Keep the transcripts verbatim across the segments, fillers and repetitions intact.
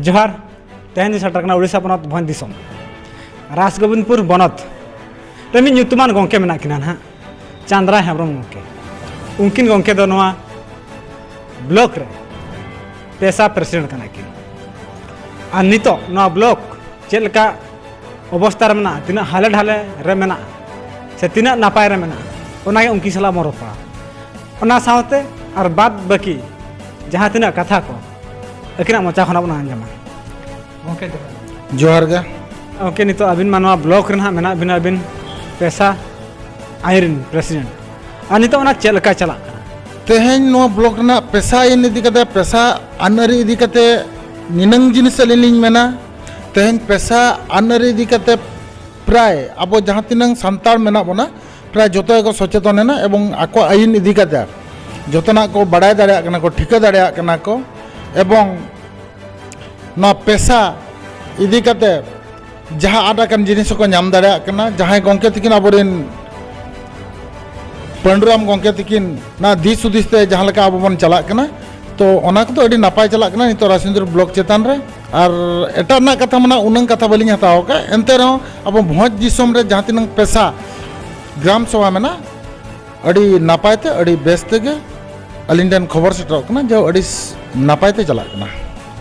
ᱡᱚᱦᱟᱨ᱾ ᱛᱮᱦᱮᱧ ᱫᱚ ᱥᱮᱴᱮᱨ ᱠᱟᱱᱟ ᱩᱲᱤᱥᱥᱟ ᱯᱚᱱᱚᱛ ᱵᱷᱚᱸᱡᱽ ᱫᱤᱥᱚᱢ, ᱨᱟᱥᱜᱳᱵᱤᱱᱫᱯᱩᱨ ᱵᱚᱱᱚᱛ ᱨᱮ ᱢᱤᱫ ᱧᱩᱛᱩᱢᱟᱱ ᱜᱚᱢᱠᱮ ᱢᱮᱱᱟᱜ ᱠᱤᱱᱟ ᱱᱟᱦᱟᱜ, ᱪᱟᱸᱫᱽᱨᱟᱭ ᱦᱮᱢᱵᱨᱚᱢ ᱜᱚᱢᱠᱮ᱾ ᱩᱱᱠᱤᱱ ᱜᱚᱢᱠᱮ ᱫᱚ ᱱᱚᱣᱟ ᱵᱞᱚᱠ ᱨᱮ ᱯᱮᱥᱟ ᱯᱨᱮᱥᱤᱰᱮᱱᱴ ᱠᱟᱱᱟ ᱠᱤᱱ᱾ ᱟᱨ ᱱᱤᱛᱚᱜ ᱱᱚᱣᱟ ᱵᱞᱚᱠ ᱪᱮᱫ ᱞᱮᱠᱟ ᱚᱵᱚᱥᱛᱟ ᱨᱮ ᱢᱮᱱᱟᱜᱼᱟ, ᱛᱤᱱᱟᱹᱜ ᱦᱟᱞᱮ ᱰᱷᱟᱞᱮ ᱨᱮ ᱢᱮᱱᱟᱜᱼᱟ ᱥᱮ ᱛᱤᱱᱟᱹᱜ ᱱᱟᱯᱟᱭ ᱨᱮ ᱢᱮᱱᱟᱜᱼᱟ, ᱚᱱᱟᱜᱮ ᱩᱱᱠᱤᱱ ᱥᱟᱞᱟᱜ ᱵᱚᱱ ᱨᱚᱯᱚᱲᱟ᱾ ᱚᱱᱟ ᱥᱟᱶᱛᱮ ᱟᱨ ᱵᱟᱫ ᱵᱟᱹᱠᱤ ᱡᱟᱦᱟᱸ ᱛᱤᱱᱟᱹᱜ ᱠᱟᱛᱷᱟ ᱠᱚ ᱟᱹᱠᱤᱱᱟᱜ ᱢᱚᱪᱟ ᱠᱷᱚᱱᱟᱜ ᱵᱚᱱ ᱟᱸᱡᱚᱢᱟ᱾ ᱜᱚᱢᱠᱮ, ᱡᱚᱦᱟᱨ᱾ ᱡᱚᱦᱟᱨ ᱜᱮ᱾ ᱜᱚᱢᱠᱮ, ᱱᱤᱛᱚᱜ ᱟᱹᱵᱤᱱ ᱢᱟ ᱱᱚᱣᱟ ᱵᱞᱚᱠ ᱨᱮ ᱱᱟᱦᱟᱜ ᱢᱮᱱᱟᱜ ᱵᱤᱱᱟ, ᱟᱹᱵᱤᱱ ᱯᱮᱥᱟ ᱟᱹᱭᱤᱱ ᱨᱮᱱ ᱯᱨᱮᱥᱤᱰᱮᱱᱴ, ᱟᱨ ᱱᱤᱛᱚᱜ ᱚᱱᱟ ᱪᱮᱫ ᱞᱮᱠᱟ ᱪᱟᱞᱟᱜ ᱠᱟᱱᱟ? ᱛᱮᱦᱮᱧ ᱱᱚᱣᱟ ᱵᱞᱚᱠ ᱨᱮᱱᱟᱜ ᱯᱮᱥᱟ ᱟᱹᱭᱤᱱ ᱤᱫᱤ ᱠᱟᱛᱮ, ᱯᱮᱥᱟ ᱟᱹᱱ ᱟᱹᱨᱤ ᱤᱫᱤ ᱠᱟᱛᱮ ᱱᱤᱱᱟᱹᱝ ᱡᱤᱱᱤᱥ ᱟᱹᱞᱤᱧ ᱞᱤᱧ ᱢᱮᱱᱟ, ᱛᱮᱦᱮᱧ ᱯᱮᱥᱟ ᱟᱹᱱ ᱟᱹᱨᱤ ᱤᱫᱤ ᱠᱟᱛᱮ ᱯᱨᱟᱭ ᱟᱵᱚ ᱡᱟᱦᱟᱸ ᱛᱤᱱᱟᱹᱝ ᱥᱟᱱᱛᱟᱲ ᱢᱮᱱᱟᱜ ᱵᱚᱱᱟ, ᱯᱨᱟᱭ ᱡᱚᱛᱚ ᱜᱮᱠᱚ ᱥᱚᱪᱮᱛᱚᱱ ᱮᱱᱟ ᱮᱵᱚᱝ ᱟᱠᱚᱣᱟᱜ ᱟᱹᱭᱤᱱ ᱤᱫᱤ ᱠᱟᱛᱮ ᱡᱚᱛᱚᱱᱟᱜ ᱠᱚ ᱵᱟᱲᱟᱭ ᱫᱟᱲᱮᱭᱟᱜ ᱠᱟᱱᱟ ᱠᱚ, ᱴᱷᱤᱠᱟᱹ ᱫᱟᱲᱮᱭᱟᱜ ᱠᱟᱱᱟ ᱠᱚ᱾ ᱮᱵᱚᱝ ᱱᱚᱣᱟ ᱯᱮᱥᱟ ᱤᱫᱤ ᱠᱟᱛᱮ ᱡᱟᱦᱟᱸ ᱟᱫ ᱟᱠᱟᱱ ᱡᱤᱱᱤᱥ ᱦᱚᱸᱠᱚ ᱧᱟᱢ ᱫᱟᱲᱮᱭᱟᱜ ᱠᱟᱱᱟ, ᱡᱟᱦᱟᱸᱭ ᱜᱚᱢᱠᱮ ᱛᱟᱹᱠᱤᱱ, ᱟᱵᱚᱨᱮᱱ ᱯᱟᱹᱱᱰᱩᱨᱟᱢ ᱜᱚᱢᱠᱮ ᱛᱟᱹᱠᱤᱱ ᱱᱟ ᱫᱤᱥ ᱦᱩᱫᱤᱥ ᱛᱮ ᱡᱟᱦᱟᱸ ᱞᱮᱠᱟ ᱟᱵᱚ ᱵᱚᱱ ᱪᱟᱞᱟᱜ ᱠᱟᱱᱟ, ᱛᱚ ᱚᱱᱟ ᱠᱚᱫᱚ ᱟᱹᱰᱤ ᱱᱟᱯᱟᱭ ᱪᱟᱞᱟᱜ ᱠᱟᱱᱟ ᱱᱤᱛᱚᱜ ᱨᱟᱡᱽᱮᱱᱫᱨᱚ ᱵᱞᱚᱠ ᱪᱮᱛᱟᱱ ᱨᱮ᱾ ᱟᱨ ᱮᱴᱟᱜ ᱨᱮᱱᱟᱜ ᱠᱟᱛᱷᱟ ᱢᱟ ᱱᱟᱜ ᱩᱱᱟᱹᱝ ᱠᱟᱛᱷᱟ ᱵᱟᱹᱞᱤᱧ ᱦᱟᱛᱟᱣ ᱟᱠᱟᱫ, ᱮᱱᱛᱮ ᱨᱮᱦᱚᱸ ᱟᱵᱚ ᱵᱷᱚᱸᱡᱽ ᱫᱤᱥᱚᱢ ᱨᱮ ᱡᱟᱦᱟᱸ ᱛᱤᱱᱟᱹᱝ ᱯᱮᱥᱟ ᱜᱨᱟᱢ ᱥᱚᱵᱷᱟ ᱢᱮᱱᱟᱜᱼᱟ, ᱟᱹᱰᱤ ᱱᱟᱯᱟᱭ ᱛᱮ, ᱟᱹᱰᱤ ᱵᱮᱥ ᱛᱮᱜᱮ ᱟᱹᱞᱤᱧ ᱴᱷᱮᱱ ᱠᱷᱚᱵᱚᱨ ᱥᱮᱴᱮᱨᱚᱜ ᱠᱟᱱᱟ ᱡᱮ ᱟᱹᱰᱤ ᱥ-, ᱱᱟᱯᱟᱭ ᱛᱮ ᱪᱟᱞᱟᱜ ᱠᱟᱱᱟ᱾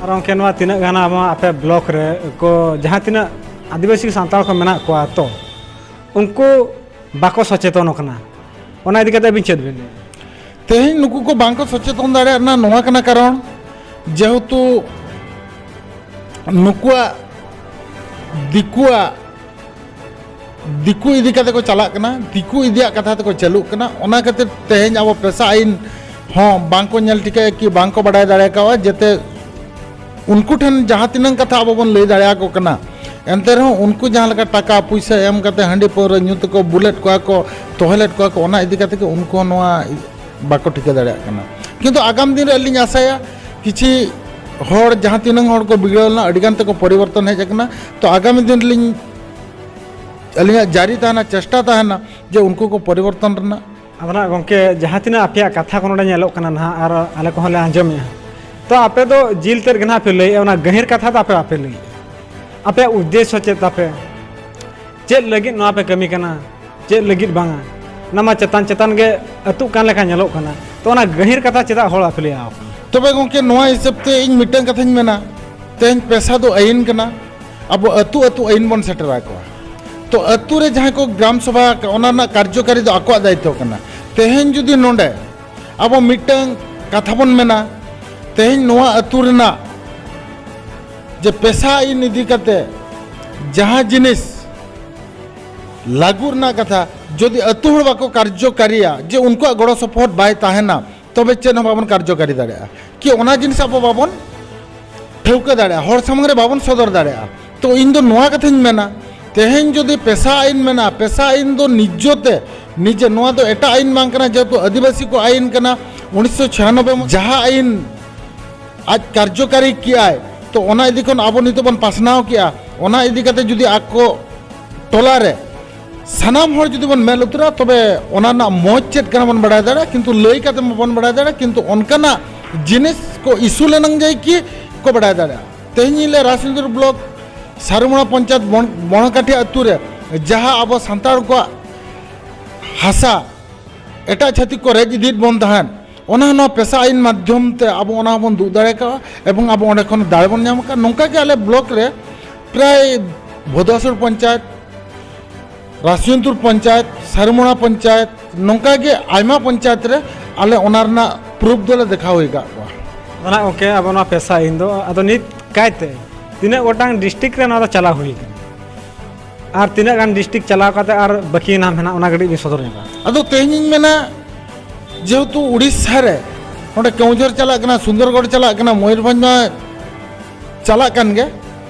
ᱟᱨ ᱜᱚᱢᱠᱮ, ᱱᱚᱣᱟ ᱛᱤᱱᱟᱹᱜ ᱜᱟᱱ ᱟᱵᱚ ᱟᱯᱮ ᱵᱞᱚᱠ ᱨᱮ ᱠᱚ ᱡᱟᱦᱟᱸ ᱛᱤᱱᱟᱹᱜ ᱟᱹᱫᱤᱵᱟᱹᱥᱤ ᱥᱟᱱᱛᱟᱲ ᱠᱚ ᱢᱮᱱᱟᱜ ᱠᱚᱣᱟ, ᱛᱚ ᱩᱱᱠᱩ ᱵᱟᱠᱚ ᱥᱚᱪᱮᱛᱚᱱ ᱠᱟᱱᱟ, ᱚᱱᱟ ᱤᱫᱤ ᱠᱟᱛᱮ ᱟᱹᱵᱤᱱ ᱪᱮᱫ ᱵᱤᱱ ᱞᱟᱹᱭᱟ? ᱛᱮᱦᱮᱧ ᱱᱩᱠᱩ ᱠᱚ ᱵᱟᱝ ᱠᱚ ᱥᱚᱪᱮᱛᱚᱱ ᱫᱟᱲᱮᱭᱟᱜ ᱠᱟᱱᱟ, ᱱᱚᱣᱟ ᱠᱟᱱᱟ ᱠᱟᱨᱚᱱ, ᱡᱮᱦᱮᱛᱩ ᱱᱩᱠᱩᱣᱟᱜ, ᱫᱤᱠᱩᱣᱟᱜ, ᱫᱤᱠᱩ ᱤᱫᱤ ᱠᱟᱛᱮ ᱠᱚ ᱪᱟᱞᱟᱜ ᱠᱟᱱᱟ, ᱫᱤᱠᱩ ᱤᱫᱤᱭᱟᱜ ᱠᱟᱛᱷᱟ ᱛᱮᱠᱚ ᱪᱟᱹᱞᱩᱜ ᱠᱟᱱᱟ᱾ ᱚᱱᱟ ᱠᱷᱟᱹᱛᱤᱨ ᱛᱮᱦᱮᱧ ᱟᱵᱚ ᱯᱮᱥᱟ ᱟᱹᱭᱤᱱ ᱦᱚᱸ ᱵᱟᱝ ᱠᱚ ᱧᱮᱞ ᱴᱷᱤᱠᱟᱹᱭᱟ ᱠᱤ ᱵᱟᱝ ᱠᱚ ᱵᱟᱰᱟᱭ ᱫᱟᱲᱮ ᱠᱟᱣᱟ, ᱡᱟᱛᱮ ᱩᱱᱠᱩ ᱴᱷᱮᱱ ᱡᱟᱦᱟᱸ ᱛᱤᱱᱟᱹᱝ ᱠᱟᱛᱷᱟ ᱟᱵᱚ ᱵᱚᱱ ᱞᱟᱹᱭ ᱫᱟᱲᱮᱭᱟᱠᱚ ᱠᱟᱱᱟ, ᱮᱱᱛᱮ ᱨᱮᱦᱚᱸ ᱩᱱᱠᱩ ᱡᱟᱦᱟᱸ ᱞᱮᱠᱟ ᱴᱟᱠᱟ ᱯᱩᱭᱥᱟᱹ ᱮᱢ ᱠᱟᱛᱮ ᱦᱟᱺᱰᱤ ᱯᱟᱹᱣᱨᱟᱹ ᱧᱩ ᱛᱮᱠᱚ ᱵᱩᱞᱮᱫ ᱠᱚᱣᱟ ᱠᱚ, ᱛᱚᱦᱮᱞᱮᱫ ᱠᱚᱣᱟ ᱠᱚ, ᱚᱱᱟ ᱤᱫᱤ ᱠᱟᱛᱮ ᱜᱮ ᱩᱱᱠᱩ ᱦᱚᱸ ᱱᱚᱣᱟ ᱵᱟᱠᱚ ᱴᱷᱤᱠᱟᱹ ᱫᱟᱲᱮᱭᱟᱜ ᱠᱟᱱᱟ᱾ ᱠᱤᱱᱛᱩ ᱟᱜᱟᱢ ᱫᱤᱱ ᱨᱮ ᱟᱹᱞᱤᱧ ᱟᱥᱟᱭᱟ, ᱠᱤᱪᱷᱤ ᱦᱚᱲ ᱡᱟᱦᱟᱸ ᱛᱤᱱᱟᱹᱝ ᱦᱚᱲ ᱠᱚ ᱵᱤᱜᱽᱲᱟᱹᱣ ᱞᱮᱱᱟ, ᱟᱹᱰᱤ ᱜᱟᱱ ᱛᱮᱠᱚ ᱯᱚᱨᱤᱵᱚᱨᱛᱚᱱ ᱦᱮᱡ ᱟᱠᱟᱱᱟ᱾ ᱛᱚ ᱟᱜᱟᱢᱤ ᱫᱤᱱ ᱨᱮᱞᱤᱧ, ᱟᱹᱞᱤᱧᱟᱜ ᱡᱟᱹᱨᱤ ᱛᱟᱦᱮᱱᱟ, ᱪᱮᱥᱴᱟ ᱛᱟᱦᱮᱱᱟ ᱡᱮ ᱩᱱᱠᱩ ᱠᱚ ᱯᱚᱨᱤᱵᱚᱨᱛᱚᱱ ᱨᱮᱱᱟᱜ᱾ ᱟᱫᱚ ᱱᱟᱜ ᱜᱚᱢᱠᱮ, ᱡᱟᱦᱟᱸ ᱛᱤᱱᱟᱹᱜ ᱟᱯᱮᱭᱟᱜ ᱠᱟᱛᱷᱟ ᱠᱚ ᱱᱚᱰᱮ ᱧᱮᱞᱚᱜ ᱠᱟᱱᱟ ᱱᱟᱦᱟᱜ, ᱟᱨ ᱟᱞᱮ ᱠᱚᱦᱚᱸ ᱞᱮ ᱟᱸᱡᱚᱢᱮᱜᱼᱟ, ᱛᱚ ᱟᱯᱮ ᱫᱚ ᱡᱤᱞ ᱛᱮᱫ ᱜᱮ ᱱᱟᱦᱟᱜ ᱯᱮ ᱞᱟᱹᱭᱮᱜᱼᱟ, ᱚᱱᱟ ᱜᱟᱹᱦᱤᱨ ᱠᱟᱛᱷᱟ ᱫᱚ ᱟᱯᱮ ᱵᱟᱯᱮ ᱞᱟᱹᱭᱮᱜᱼᱟ᱾ ᱟᱯᱮᱭᱟᱜ ᱩᱫᱽᱫᱮᱥᱥᱚ ᱪᱮᱫ ᱛᱟᱯᱮ? ᱪᱮᱫ ᱞᱟᱹᱜᱤᱫ ᱱᱚᱣᱟ ᱯᱮ ᱠᱟᱹᱢᱤ ᱠᱟᱱᱟ, ᱪᱮᱫ ᱞᱟᱹᱜᱤᱫ ᱵᱟᱝᱟ? ᱚᱱᱟ ᱢᱟ ᱪᱮᱛᱟᱱ ᱪᱮᱛᱟᱱ ᱜᱮ ᱟᱹᱛᱩᱜ ᱠᱟᱱ ᱞᱮᱠᱟ ᱧᱮᱞᱚᱜ ᱠᱟᱱᱟ᱾ ᱛᱚ ᱚᱱᱟ ᱜᱟᱹᱦᱤᱨ ᱠᱟᱛᱷᱟ ᱪᱮᱫᱟᱜ ᱦᱚᱲ ᱵᱟᱯᱮ ᱞᱟᱹᱭ ᱟᱠᱚ ᱠᱟᱱᱟ? ᱛᱚᱵᱮ ᱜᱚᱢᱠᱮ, ᱱᱚᱣᱟ ᱦᱤᱥᱟᱹᱵ ᱛᱮ ᱤᱧ ᱢᱤᱫᱴᱟᱝ ᱠᱟᱛᱷᱟᱧ ᱢᱮᱱᱟ, ᱛᱮᱦᱮᱧ ᱯᱮᱥᱟ ᱫᱚ ᱟᱹᱭᱤᱱ ᱠᱟᱱᱟ, ᱟᱵᱚ ᱟᱹᱛᱩ ᱟᱹᱛᱩ ᱟᱹᱭᱤᱱ ᱵᱚᱱ ᱥᱮᱴᱮᱨ ᱟᱠᱚᱣᱟ᱾ ᱛᱚ ᱟᱹᱛᱩ ᱨᱮ ᱡᱟᱦᱟᱸᱭ ᱠᱚ ᱜᱨᱟᱢ ᱥᱚᱵᱷᱟ ᱟᱠᱟᱫ, ᱚᱱᱟ ᱨᱮᱱᱟᱜ ᱠᱟᱨᱡᱚᱠᱟᱨᱤ ᱫᱚ ᱟᱠᱚᱣᱟᱜ ᱫᱟᱭᱤᱛᱛᱚ ᱠᱟᱱᱟ᱾ ᱛᱮᱦᱮᱧ ᱡᱩᱫᱤ ᱱᱚᱰᱮ ᱟᱵᱚ ᱢᱤᱫᱴᱟᱝ ᱠᱟᱛᱷᱟ ᱵᱚᱱ ᱢᱮᱱᱟ, ᱛᱮᱦᱮᱧ ᱱᱚᱣᱟ ᱟᱹᱛᱩ ᱨᱮᱱᱟᱜ ᱡᱮ ᱯᱮᱥᱟ ᱟᱹᱭᱤᱱ ᱤᱫᱤ ᱠᱟᱛᱮ ᱡᱟᱦᱟᱸ ᱡᱤᱱᱤᱥ ᱞᱟᱹᱜᱩ ᱨᱮᱱᱟᱜ ᱠᱟᱛᱷᱟ, ᱡᱩᱫᱤ ᱟᱹᱛᱩ ᱦᱚᱲ ᱵᱟᱠᱚ ᱠᱟᱨᱡᱚᱠᱟᱨᱤᱭᱟ, ᱡᱮ ᱩᱱᱠᱩᱣᱟᱜ ᱜᱚᱲᱚ ᱥᱚᱯᱚᱦᱚᱫ ᱵᱟᱭ ᱛᱟᱦᱮᱱᱟ, ᱛᱚᱵᱮ ᱪᱮᱫ ᱦᱚᱸ ᱵᱟᱵᱚᱱ ᱠᱟᱨᱡᱚᱠᱟᱨᱤ ᱫᱟᱲᱮᱭᱟᱜᱼᱟ, ᱠᱤ ᱚᱱᱟ ᱡᱤᱱᱤᱥ ᱟᱵᱚ ᱵᱟᱵᱚᱱ ᱴᱷᱟᱹᱣᱠᱟᱹ ᱫᱟᱲᱮᱭᱟᱜᱼᱟ, ᱦᱚᱲ ᱥᱟᱢᱟᱝ ᱨᱮ ᱵᱟᱵᱚᱱ ᱥᱚᱫᱚᱨ ᱫᱟᱲᱮᱭᱟᱜᱼᱟ᱾ ᱛᱚ ᱤᱧ ᱫᱚ ᱱᱚᱣᱟ ᱠᱟᱛᱷᱟᱧ ᱢᱮᱱᱟ, ᱛᱮᱦᱮᱧ ᱡᱩᱫᱤ ᱯᱮᱥᱟ ᱟᱹᱭᱤᱱ ᱢᱮᱱᱟᱜᱼᱟ, ᱯᱮᱥᱟ ᱟᱹᱭᱤᱱ ᱫᱚ ᱱᱤᱡᱚᱛᱮ ᱱᱤᱡᱮ, ᱱᱚᱣᱟ ᱫᱚ ᱮᱴᱟᱜ ᱟᱹᱭᱤᱱ ᱵᱟᱝ ᱠᱟᱱᱟ, ᱡᱮᱦᱮᱛᱩ ᱟᱹᱫᱤᱵᱟᱹᱥᱤ ᱠᱚ ᱟᱹᱭᱤᱱ ᱠᱟᱱᱟ, ᱩᱱᱤᱥᱥᱚ ᱪᱷᱤᱭᱟᱱᱚᱵᱵᱳᱭ ᱡᱟᱦᱟᱸ ᱟᱹᱭᱤᱱ ᱟᱡ ᱠᱟᱨᱡᱚᱠᱟᱨᱤ ᱠᱮᱜᱼᱟᱭ, ᱛᱚ ᱚᱱᱟ ᱤᱫᱤ ᱠᱷᱚᱱ ᱟᱵᱚ ᱱᱤᱛᱚᱜ ᱵᱚᱱ ᱯᱟᱥᱱᱟᱣ ᱠᱮᱜᱼᱟ, ᱚᱱᱟ ᱤᱫᱤ ᱠᱟᱛᱮ ᱡᱩᱫᱤ ᱟᱠᱚ ᱴᱚᱞᱟ ᱨᱮ ᱥᱟᱱᱟᱢ ᱦᱚᱲ ᱡᱩᱫᱤ ᱵᱚᱱ ᱢᱮᱫ ᱞᱩᱛᱩᱨᱟ, ᱛᱚᱵᱮ ᱚᱱᱟ ᱨᱮᱱᱟᱜ ᱢᱚᱡᱽ ᱪᱮᱫ ᱠᱟᱱᱟ ᱵᱚᱱ ᱵᱟᱲᱟᱭ ᱫᱟᱲᱮᱭᱟᱜᱼᱟ, ᱠᱤᱱᱛᱩ ᱞᱟᱹᱭ ᱠᱟᱛᱮ ᱵᱟᱵᱚᱱ ᱵᱟᱲᱟᱭ ᱫᱟᱲᱮᱭᱟᱜᱼᱟ, ᱠᱤᱱᱛᱩ ᱚᱱᱠᱟᱱᱟᱜ ᱡᱤᱱᱤᱥ ᱠᱚ ᱤᱥᱩ ᱞᱮᱱᱟᱝ ᱡᱟᱭ ᱠᱤ ᱠᱚ ᱵᱟᱲᱟᱭ ᱫᱟᱲᱮᱭᱟᱜᱼᱟ᱾ ᱛᱮᱦᱮᱧ ᱤᱧ ᱞᱟᱹᱭᱟ, ᱨᱟᱡᱽᱱᱤᱛᱤ ᱵᱞᱚᱠ ᱥᱟᱨᱩᱢᱩᱲᱟ ᱯᱚᱧᱪᱟᱭᱮᱛ ᱵᱚᱱ-, ᱵᱚᱬᱠᱟᱴᱷᱤ ᱟᱹᱛᱩ ᱨᱮ ᱡᱟᱦᱟᱸ ᱟᱵᱚ ᱥᱟᱱᱛᱟᱲ ᱠᱚᱣᱟᱜ ᱦᱟᱥᱟ ᱮᱴᱟᱜ ᱪᱷᱟᱹᱛᱤᱠ ᱠᱚ ᱨᱮᱡ ᱤᱫᱤᱭᱮᱫ ᱵᱚᱱ ᱛᱟᱦᱮᱸᱫ, ᱚᱱᱟ ᱦᱚᱸ ᱱᱚᱣᱟ ᱯᱮᱥᱟ ᱟᱹᱭᱤᱱ ᱢᱟᱫᱽᱫᱷᱚᱢ ᱛᱮ ᱟᱵᱚ ᱚᱱᱟ ᱦᱚᱸᱵᱚᱱ ᱫᱩᱜ ᱫᱟᱲᱮ ᱠᱟᱜᱼᱟ ᱮᱵᱚᱝ ᱟᱵᱚ ᱚᱸᱰᱮ ᱠᱷᱚᱱ ᱫᱟᱲᱮ ᱵᱚᱱ ᱧᱟᱢ ᱟᱠᱟᱫᱼᱟ᱾ ᱱᱚᱝᱠᱟ ᱜᱮ ᱟᱞᱮ ᱵᱞᱚᱠ ᱨᱮ ᱯᱨᱟᱭ ᱵᱷᱚᱫᱟᱥᱩᱨ ᱯᱚᱧᱪᱟᱭᱮᱛ, ᱨᱟᱥᱤᱭᱚᱱᱛᱩᱨ ᱯᱚᱧᱪᱟᱭᱮᱛ, ᱥᱟᱨᱢᱚᱲᱟ ᱯᱚᱧᱪᱟᱭᱮᱛ, ᱱᱚᱝᱠᱟ ᱜᱮ ᱟᱭᱢᱟ ᱯᱚᱧᱪᱟᱭᱮᱛ ᱨᱮ ᱟᱞᱮ ᱚᱱᱟ ᱨᱮᱱᱟᱜ ᱯᱨᱩᱯᱷ ᱫᱚᱞᱮ ᱫᱮᱠᱷᱟᱣ ᱦᱩᱭ ᱟᱠᱟᱫ ᱠᱚᱣᱟ᱾ ᱚᱱᱟ ᱜᱚᱢᱠᱮ, ᱟᱵᱚ ᱱᱚᱣᱟ ᱯᱮᱥᱟ ᱟᱹᱭᱤᱱ ᱫᱚ ᱟᱫᱚ ᱱᱤᱛ ᱠᱟᱭᱛᱮ ᱛᱤᱱᱟᱹᱜ ᱜᱚᱴᱟᱝ ᱰᱤᱥᱴᱨᱤᱠᱴ ᱨᱮ ᱱᱚᱣᱟ ᱫᱚ ᱪᱟᱞᱟᱣ ᱦᱩᱭ ᱟᱠᱟᱱᱟ? ᱟᱨ ᱛᱤᱱᱟᱹᱜ ᱜᱟᱱ ᱰᱤᱥᱴᱨᱤᱠᱴ ᱪᱟᱞᱟᱣ ᱠᱟᱛᱮ ᱟᱨ ᱵᱟᱹᱠᱤ ᱦᱮᱱᱟᱜᱼᱟ, ᱚᱱᱟ ᱠᱟᱹᱴᱤᱡ ᱵᱤᱱ ᱥᱚᱫᱚᱨ ᱧᱚᱜᱟ᱾ ᱟᱫᱚ ᱛᱮᱦᱮᱧ ᱤᱧ ᱢᱮᱱᱟ, ᱡᱮᱦᱮᱛᱩ ᱩᱲᱤᱥᱥᱟ ᱨᱮ ᱱᱚᱰᱮ ᱠᱮᱣᱚᱱᱡᱷᱚᱨ ᱪᱟᱞᱟᱜ ᱠᱟᱱᱟ, ᱥᱩᱱᱫᱚᱨᱜᱚᱲ ᱪᱟᱞᱟᱜ ᱠᱟᱱᱟ, ᱢᱚᱭᱩᱨᱵᱷᱚᱸᱡᱽ ᱢᱟ ᱪᱟᱞᱟᱜ ᱠᱟᱱ ᱜᱮ,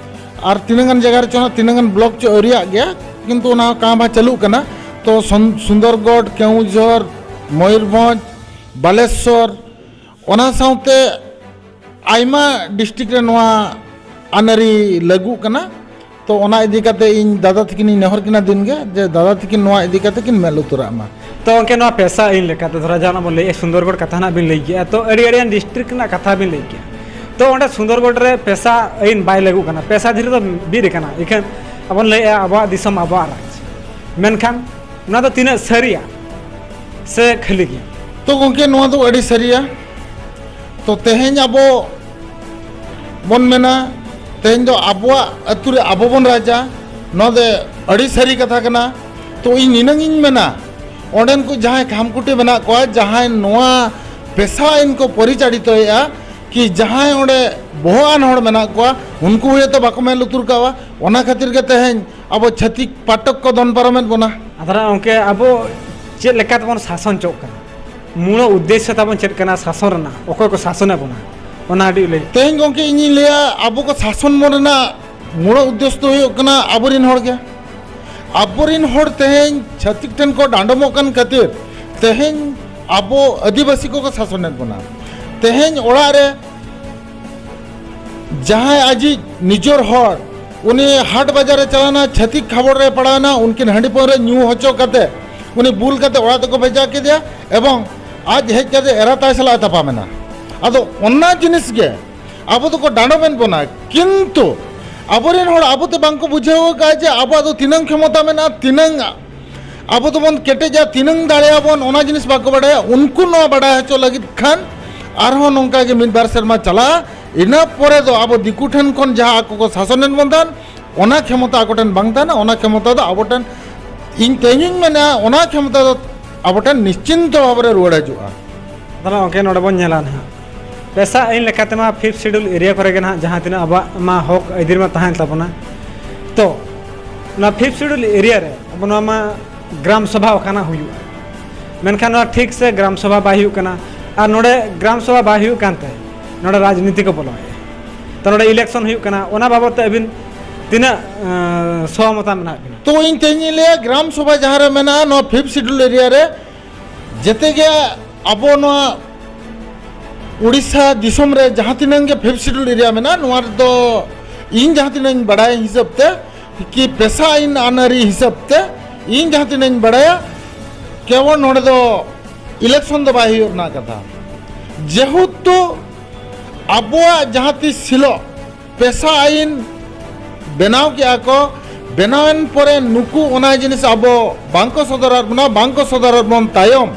ᱟᱨ ᱛᱤᱱᱟᱹᱜ ᱜᱟᱱ ᱡᱟᱭᱜᱟ ᱨᱮᱪᱚ ᱦᱟᱸᱜ, ᱛᱤᱱᱟᱹᱜ ᱜᱟᱱ ᱵᱞᱚᱠ ᱪᱚ ᱟᱹᱣᱨᱤᱭᱟᱜ ᱜᱮᱭᱟ, ᱠᱤᱱᱛᱩ ᱚᱱᱟ ᱦᱚᱸ ᱠᱟᱸ ᱵᱷᱟ ᱪᱟᱹᱞᱩᱜ ᱠᱟᱱᱟ᱾ ᱛᱚ ᱥᱩᱱ-, ᱥᱩᱱᱫᱚᱨᱜᱚᱲ, ᱠᱮᱣᱚᱱᱡᱷᱚᱨ, ᱢᱚᱭᱩᱨᱵᱷᱚᱸᱡᱽ, ᱵᱟᱞᱮᱥᱥᱚᱨ, ᱚᱱᱟ ᱥᱟᱶᱛᱮ ᱟᱭᱢᱟ ᱰᱤᱥᱴᱨᱤᱠᱴ ᱨᱮ ᱱᱚᱣᱟ ᱟᱹᱱᱟᱹᱨᱤ ᱞᱟᱹᱜᱩᱜ ᱠᱟᱱᱟ᱾ ᱛᱚ ᱚᱱᱟ ᱤᱫᱤ ᱠᱟᱛᱮ ᱤᱧ ᱫᱟᱫᱟ ᱛᱟᱹᱠᱤᱱᱤᱧ ᱱᱮᱦᱚᱨ ᱠᱤᱱᱟ ᱫᱤᱱ ᱜᱮ, ᱡᱮ ᱫᱟᱫᱟ ᱛᱟᱹᱠᱤᱱ ᱱᱚᱣᱟ ᱤᱫᱤ ᱠᱟᱛᱮ ᱠᱤᱱ ᱢᱮᱫ ᱞᱩᱛᱩᱨᱟᱜ ᱢᱟ᱾ ᱛᱚ ᱜᱚᱢᱠᱮ, ᱱᱚᱣᱟ ᱯᱮᱥᱟ ᱟᱹᱭᱤᱱ ᱞᱮᱠᱟᱛᱮ ᱫᱷᱚᱨᱟ ᱡᱟᱦᱟᱱᱟᱜ ᱵᱚᱱ ᱞᱟᱹᱭᱮᱫᱼᱟ, ᱥᱩᱱᱫᱚᱨᱜᱚᱲ ᱠᱟᱛᱷᱟ ᱱᱟᱜ ᱵᱤᱱ ᱞᱟᱹᱭ ᱠᱮᱜᱼᱟ, ᱛᱚ ᱟᱹᱰᱤ ᱟᱹᱰᱤᱜᱟᱱ ᱰᱤᱥᱴᱨᱤᱠᱴ ᱨᱮᱱᱟᱜ ᱠᱟᱛᱷᱟ ᱵᱤᱱ ᱞᱟᱹᱭ ᱠᱮᱜᱼᱟ᱾ ᱛᱚ ᱚᱸᱰᱮ ᱥᱩᱱᱫᱚᱨᱜᱚᱲ ᱨᱮ ᱯᱮᱥᱟ ᱟᱹᱭᱤᱱ ᱵᱟᱭ ᱞᱟᱹᱜᱩᱜ ᱠᱟᱱᱟ, ᱯᱮᱥᱟ ᱫᱷᱤᱨᱤ ᱫᱚ ᱵᱤᱨ ᱠᱟᱱᱟ, ᱤᱠᱷᱟᱹᱱ ᱟᱵᱚᱱ ᱞᱟᱹᱭᱮᱫᱼᱟ ᱟᱵᱚᱣᱟᱜ ᱫᱤᱥᱚᱢ ᱟᱵᱚᱣᱟᱜ ᱨᱟᱡᱽ, ᱢᱮᱱᱠᱷᱟᱱ ᱚᱱᱟ ᱫᱚ ᱛᱤᱱᱟᱹᱜ ᱥᱟᱹᱨᱤᱭᱟ ᱥᱮ ᱠᱷᱟᱹᱞᱤ ᱜᱮᱭᱟ? ᱛᱚ ᱜᱚᱢᱠᱮ, ᱱᱚᱣᱟ ᱫᱚ ᱟᱹᱰᱤ ᱥᱟᱹᱨᱤᱭᱟ᱾ ᱛᱚ ᱛᱮᱦᱮᱧ ᱟᱵᱚ ᱵᱚᱱ ᱢᱮᱱᱟ, ᱛᱮᱦᱮᱧ ᱫᱚ ᱟᱵᱚᱣᱟᱜ ᱟᱹᱛᱩ ᱨᱮ ᱟᱵᱚ ᱵᱚᱱ ᱨᱟᱡᱟ, ᱱᱚᱣᱟ ᱫᱚ ᱟᱹᱰᱤ ᱥᱟᱹᱨᱤ ᱠᱟᱛᱷᱟ ᱠᱟᱱᱟ᱾ ᱛᱚ ᱤᱧ ᱱᱤᱱᱟᱹᱝ ᱤᱧ ᱢᱮᱱᱟ, ᱚᱸᱰᱮᱱ ᱠᱚ ᱡᱟᱦᱟᱸᱭ ᱠᱷᱟᱢᱠᱩᱴᱤ ᱢᱮᱱᱟᱜ ᱠᱚᱣᱟ, ᱡᱟᱦᱟᱸᱭ ᱱᱚᱣᱟ ᱯᱮᱥᱟ ᱟᱹᱭᱤᱱ ᱠᱚ ᱯᱚᱨᱤᱪᱟᱞᱤᱛᱚᱭᱮᱫᱼᱟ, ᱠᱤ ᱡᱟᱦᱟᱸᱭ ᱚᱸᱰᱮ ᱵᱚᱦᱚᱜ ᱟᱱ ᱦᱚᱲ ᱢᱮᱱᱟᱜ ᱠᱚᱣᱟ, ᱩᱱᱠᱩ ᱦᱚᱭᱛᱳ ᱵᱟᱠᱚ ᱢᱮᱫ ᱞᱩᱛᱩᱨ ᱠᱟᱜᱼᱟ᱾ ᱚᱱᱟ ᱠᱷᱟᱹᱛᱤᱨ ᱜᱮ ᱛᱮᱦᱮᱧ ᱟᱵᱚ ᱪᱷᱟᱹᱛᱤᱠ ᱯᱟᱴᱚᱠ ᱠᱚ ᱫᱚᱱ ᱯᱟᱨᱚᱢᱮᱫ ᱵᱚᱱᱟ᱾ ᱟᱫᱚ ᱱᱟᱜ ᱜᱚᱢᱠᱮ, ᱟᱵᱚ ᱪᱮᱫ ᱞᱮᱠᱟ ᱛᱮᱵᱚᱱ ᱥᱟᱥᱚᱱ ᱪᱚᱜ ᱠᱟᱱᱟ? ᱢᱩᱬ ᱩᱫᱽᱫᱮᱥᱥᱚ ᱛᱟᱵᱚᱱ ᱪᱮᱫ ᱠᱟᱱᱟ ᱥᱟᱥᱚᱱ ᱨᱮᱱᱟᱜ? ᱚᱠᱚᱭ ᱠᱚ ᱥᱟᱥᱚᱱᱮᱫ ᱵᱚᱱᱟ, ᱚᱱᱟ ᱟᱹᱰᱤ ᱞᱟᱹᱭ᱾ ᱛᱮᱦᱮᱧ ᱜᱚᱢᱠᱮ, ᱤᱧᱤᱧ ᱞᱟᱹᱭᱟ, ᱟᱵᱚ ᱠᱚ ᱥᱟᱥᱚᱱ ᱵᱚᱱ ᱨᱮᱱᱟᱜ ᱢᱩᱬ ᱩᱫᱽᱫᱮᱥᱥᱚ ᱫᱚ ᱦᱩᱭᱩᱜ ᱠᱟᱱᱟ ᱟᱵᱚᱨᱮᱱ ᱦᱚᱲ ᱜᱮ᱾ ᱟᱵᱚᱨᱮᱱ ᱦᱚᱲ ᱛᱮᱦᱮᱧ ᱪᱷᱟᱹᱛᱤᱠ ᱴᱷᱮᱱ ᱠᱚ ᱰᱟᱸᱰᱚᱢᱚᱜ ᱠᱟᱱ ᱠᱷᱟᱹᱛᱤᱨ ᱛᱮᱦᱮᱧ ᱟᱵᱚ ᱟᱹᱫᱤᱵᱟᱹᱥᱤ ᱠᱚᱠᱚ ᱥᱟᱥᱚᱱᱮᱫ ᱵᱚᱱᱟ᱾ ᱛᱮᱦᱮᱧ ᱚᱲᱟᱜ ᱨᱮ ᱡᱟᱦᱟᱸᱭ ᱟᱡᱤᱡ ᱱᱤᱡᱚᱨ ᱦᱚᱲ, ᱩᱱᱤ ᱦᱟᱴ ᱵᱟᱡᱟᱨ ᱮ ᱪᱟᱞᱟᱣᱱᱟ, ᱪᱷᱟᱹᱛᱤᱠ ᱠᱷᱟᱵᱚᱲ ᱨᱮ ᱯᱟᱲᱟᱣᱱᱟ, ᱩᱱᱠᱤᱱ ᱦᱟᱺᱰᱤ ᱯᱟᱹᱣᱨᱟᱹ ᱧᱩ ᱦᱚᱪᱚ ᱠᱟᱛᱮ ᱩᱱᱤ ᱵᱩᱞ ᱠᱟᱛᱮ ᱚᱲᱟᱜ ᱛᱮᱠᱚ ᱵᱷᱮᱡᱟ ᱠᱮᱫᱮᱭᱟ ᱮᱵᱚᱝ ᱟᱡ ᱦᱮᱡ ᱠᱟᱛᱮ ᱮᱨᱟ ᱛᱟᱭ ᱥᱟᱞᱟᱜ ᱮ ᱛᱟᱯᱟᱢ ᱮᱱᱟ᱾ ᱟᱫᱚ ᱚᱱᱟ ᱡᱤᱱᱤᱥ ᱜᱮ ᱟᱵᱚ ᱫᱚᱠᱚ ᱰᱟᱸᱰᱚᱢᱮᱫ ᱵᱚᱱᱟ, ᱠᱤᱱᱛᱩ ᱟᱵᱚᱨᱮᱱ ᱦᱚᱲ ᱟᱵᱚᱛᱮ ᱵᱟᱝᱠᱚ ᱵᱩᱡᱷᱟᱹᱣ ᱟᱠᱟᱫᱼᱟ ᱡᱮ ᱟᱵᱚᱣᱟᱜ ᱫᱚ ᱛᱤᱱᱟᱹᱝ ᱠᱷᱚᱢᱚᱛᱟ ᱢᱮᱱᱟᱜᱼᱟ, ᱛᱤᱱᱟᱹᱝ ᱟᱵᱚ ᱫᱚᱵᱚᱱ ᱠᱮᱴᱮᱡᱟ, ᱛᱤᱱᱟᱹᱝ ᱫᱟᱲᱮᱭᱟᱵᱚᱱ, ᱚᱱᱟ ᱡᱤᱱᱤᱥ ᱵᱟᱠᱚ ᱵᱟᱰᱟᱭᱟ᱾ ᱩᱱᱠᱩ ᱱᱚᱣᱟ ᱵᱟᱰᱟᱭ ᱦᱚᱪᱚ ᱞᱟᱹᱜᱤᱫ ᱠᱷᱟᱱ ᱟᱨᱦᱚᱸ ᱱᱚᱝᱠᱟ ᱜᱮ ᱢᱤᱫ ᱵᱟᱨ ᱥᱮᱨᱢᱟ ᱪᱟᱞᱟᱜᱼᱟ, ᱤᱱᱟᱹ ᱯᱚᱨᱮ ᱫᱚ ᱟᱵᱚ ᱫᱤᱠᱩ ᱴᱷᱮᱱ ᱠᱷᱚᱱ ᱡᱟᱦᱟᱸ ᱟᱠᱚ ᱠᱚ ᱥᱟᱥᱚᱱᱮᱫ ᱵᱚᱱ ᱛᱟᱦᱮᱸᱫ, ᱚᱱᱟ ᱠᱷᱮᱢᱚᱛᱟ ᱟᱠᱚ ᱴᱷᱮᱱ ᱵᱟᱝ ᱛᱟᱦᱮᱱᱟ᱾ ᱚᱱᱟ ᱠᱷᱮᱢᱚᱛᱟ ᱫᱚ ᱟᱵᱚ ᱴᱷᱮᱱ, ᱤᱧ ᱛᱮᱦᱮᱧᱤᱧ ᱢᱮᱱᱟ, ᱚᱱᱟ ᱠᱷᱮᱢᱚᱛᱟ ᱫᱚ ᱟᱵᱚ ᱴᱷᱮᱱ ᱱᱤᱥᱪᱤᱱᱛᱚ ᱵᱷᱟᱵᱽ ᱨᱮ ᱨᱩᱣᱟᱹᱲ ᱦᱤᱡᱩᱜᱼᱟ᱾ ᱛᱟᱦᱚᱞᱮ ᱜᱚᱢᱠᱮ, ᱱᱚᱰᱮ ᱵᱚᱱ ᱧᱮᱞᱟ ᱱᱟᱦᱟᱜ, ᱯᱮᱥᱟ ᱟᱹᱭᱤᱱ ᱞᱮᱠᱟᱛᱮ ᱢᱟ ᱯᱷᱤᱯᱛᱷ ᱥᱤᱰᱩᱞ ᱮᱨᱤᱭᱟ ᱠᱚᱨᱮ ᱜᱮ ᱱᱟᱦᱟᱜ ᱡᱟᱦᱟᱸ ᱛᱤᱱᱟᱹᱜ ᱟᱵᱚᱣᱟᱜ ᱢᱟ ᱦᱚᱠ ᱟᱹᱭᱫᱟᱹᱨᱤ ᱢᱟ ᱛᱟᱦᱮᱱ ᱛᱟᱵᱚᱱᱟ᱾ ᱛᱚ ᱚᱱᱟ ᱯᱷᱤᱯᱛᱷ ᱥᱤᱰᱩᱞ ᱮᱨᱤᱭᱟ ᱨᱮ ᱟᱵᱚ ᱱᱚᱣᱟ ᱢᱟ ᱜᱨᱟᱢ ᱥᱚᱵᱷᱟ ᱚᱠᱟᱱᱟᱜ ᱦᱩᱭᱩᱜᱼᱟ, ᱢᱮᱱᱠᱷᱟᱱ ᱱᱚᱣᱟ ᱴᱷᱤᱠ ᱥᱮ ᱜᱨᱟᱢ ᱥᱚᱵᱷᱟ ᱵᱟᱭ ᱦᱩᱭᱩᱜ ᱠᱟᱱᱟ᱾ ᱟᱨ ᱱᱚᱰᱮ ᱜᱨᱟᱢ ᱥᱚᱵᱷᱟ ᱵᱟᱭ ᱦᱩᱭᱩᱜ ᱠᱟᱱᱛᱮ ᱱᱚᱰᱮ ᱨᱟᱡᱽᱱᱤᱛᱤ ᱠᱚ ᱵᱚᱞᱚᱭᱮᱫᱼᱟ᱾ ᱛᱚ ᱱᱚᱰᱮ ᱤᱞᱮᱠᱥᱚᱱ ᱦᱩᱭᱩᱜ ᱠᱟᱱᱟ, ᱚᱱᱟ ᱵᱟᱵᱚᱫ ᱛᱮ ᱟᱹᱵᱤᱱ ᱛᱤᱱᱟᱹᱜ, ᱟᱸ, ᱥᱚᱦᱚᱢᱚᱛᱟ ᱢᱮᱱᱟᱜ ᱵᱤᱱᱟ? ᱛᱚ ᱤᱧ ᱛᱮᱦᱮᱧ ᱤᱧ ᱞᱟᱹᱭᱟ, ᱜᱨᱟᱢ ᱥᱚᱵᱷᱟ ᱡᱟᱦᱟᱸ ᱨᱮ ᱢᱮᱱᱟᱜᱼᱟ, ᱱᱚᱣᱟ ᱯᱷᱤᱯᱛᱷ ᱥᱤᱰᱩᱞ ᱮᱨᱤᱭᱟ ᱨᱮ ᱡᱮᱛᱮ ᱜᱮ ᱟᱵᱚ ᱱᱚᱣᱟ ᱩᱲᱤᱥᱥᱟ ᱫᱤᱥᱚᱢ ᱨᱮ ᱡᱟᱦᱟᱸ ᱛᱤᱱᱟᱹᱝ ᱜᱮ ᱯᱷᱤᱯᱛᱷ ᱥᱤᱰᱩᱞ ᱮᱨᱤᱭᱟ ᱢᱮᱱᱟᱜᱼᱟ, ᱱᱚᱣᱟ ᱨᱮᱫᱚ ᱤᱧ ᱡᱟᱦᱟᱸ ᱛᱤᱱᱟᱹᱝ ᱤᱧ ᱵᱟᱲᱟᱭ ᱦᱤᱥᱟᱹᱵ ᱛᱮ, ᱠᱤ ᱯᱮᱥᱟ ᱟᱹᱭᱤᱱ ᱟᱹᱱ ᱟᱹᱨᱤ ᱦᱤᱥᱟᱹᱵ ᱛᱮ ᱤᱧ ᱡᱟᱦᱟᱸ ᱛᱤᱱᱟᱹᱝ ᱤᱧ ᱵᱟᱲᱟᱭᱟ, ᱠᱮᱵᱚᱞ ᱱᱚᱰᱮ ᱫᱚ ᱤᱞᱮᱠᱥᱚᱱ ᱫᱚ ᱵᱟᱭ ᱦᱩᱭᱩᱜ ᱨᱮᱱᱟᱜ ᱠᱟᱛᱷᱟ᱾ ᱡᱮᱦᱮᱛᱩ ᱟᱵᱚᱣᱟᱜ ᱡᱟᱦᱟᱸ ᱛᱤᱥ ᱦᱤᱞᱳᱜ ᱯᱮᱥᱟ ᱟᱭᱤᱱ ᱵᱮᱱᱟᱣ ᱠᱮᱜᱼᱟ ᱠᱚ, ᱵᱮᱱᱟᱣᱮᱱ ᱯᱚᱨᱮ ᱱᱩᱠᱩ ᱚᱱᱟ ᱡᱤᱱᱤᱥ ᱟᱵᱚ ᱵᱟᱝᱠᱚ ᱥᱚᱫᱚᱨᱟᱫ ᱵᱚᱱᱟ, ᱵᱟᱝᱠᱚ ᱥᱚᱫᱚᱨᱟᱫ ᱵᱚᱱ ᱛᱟᱭᱚᱢ,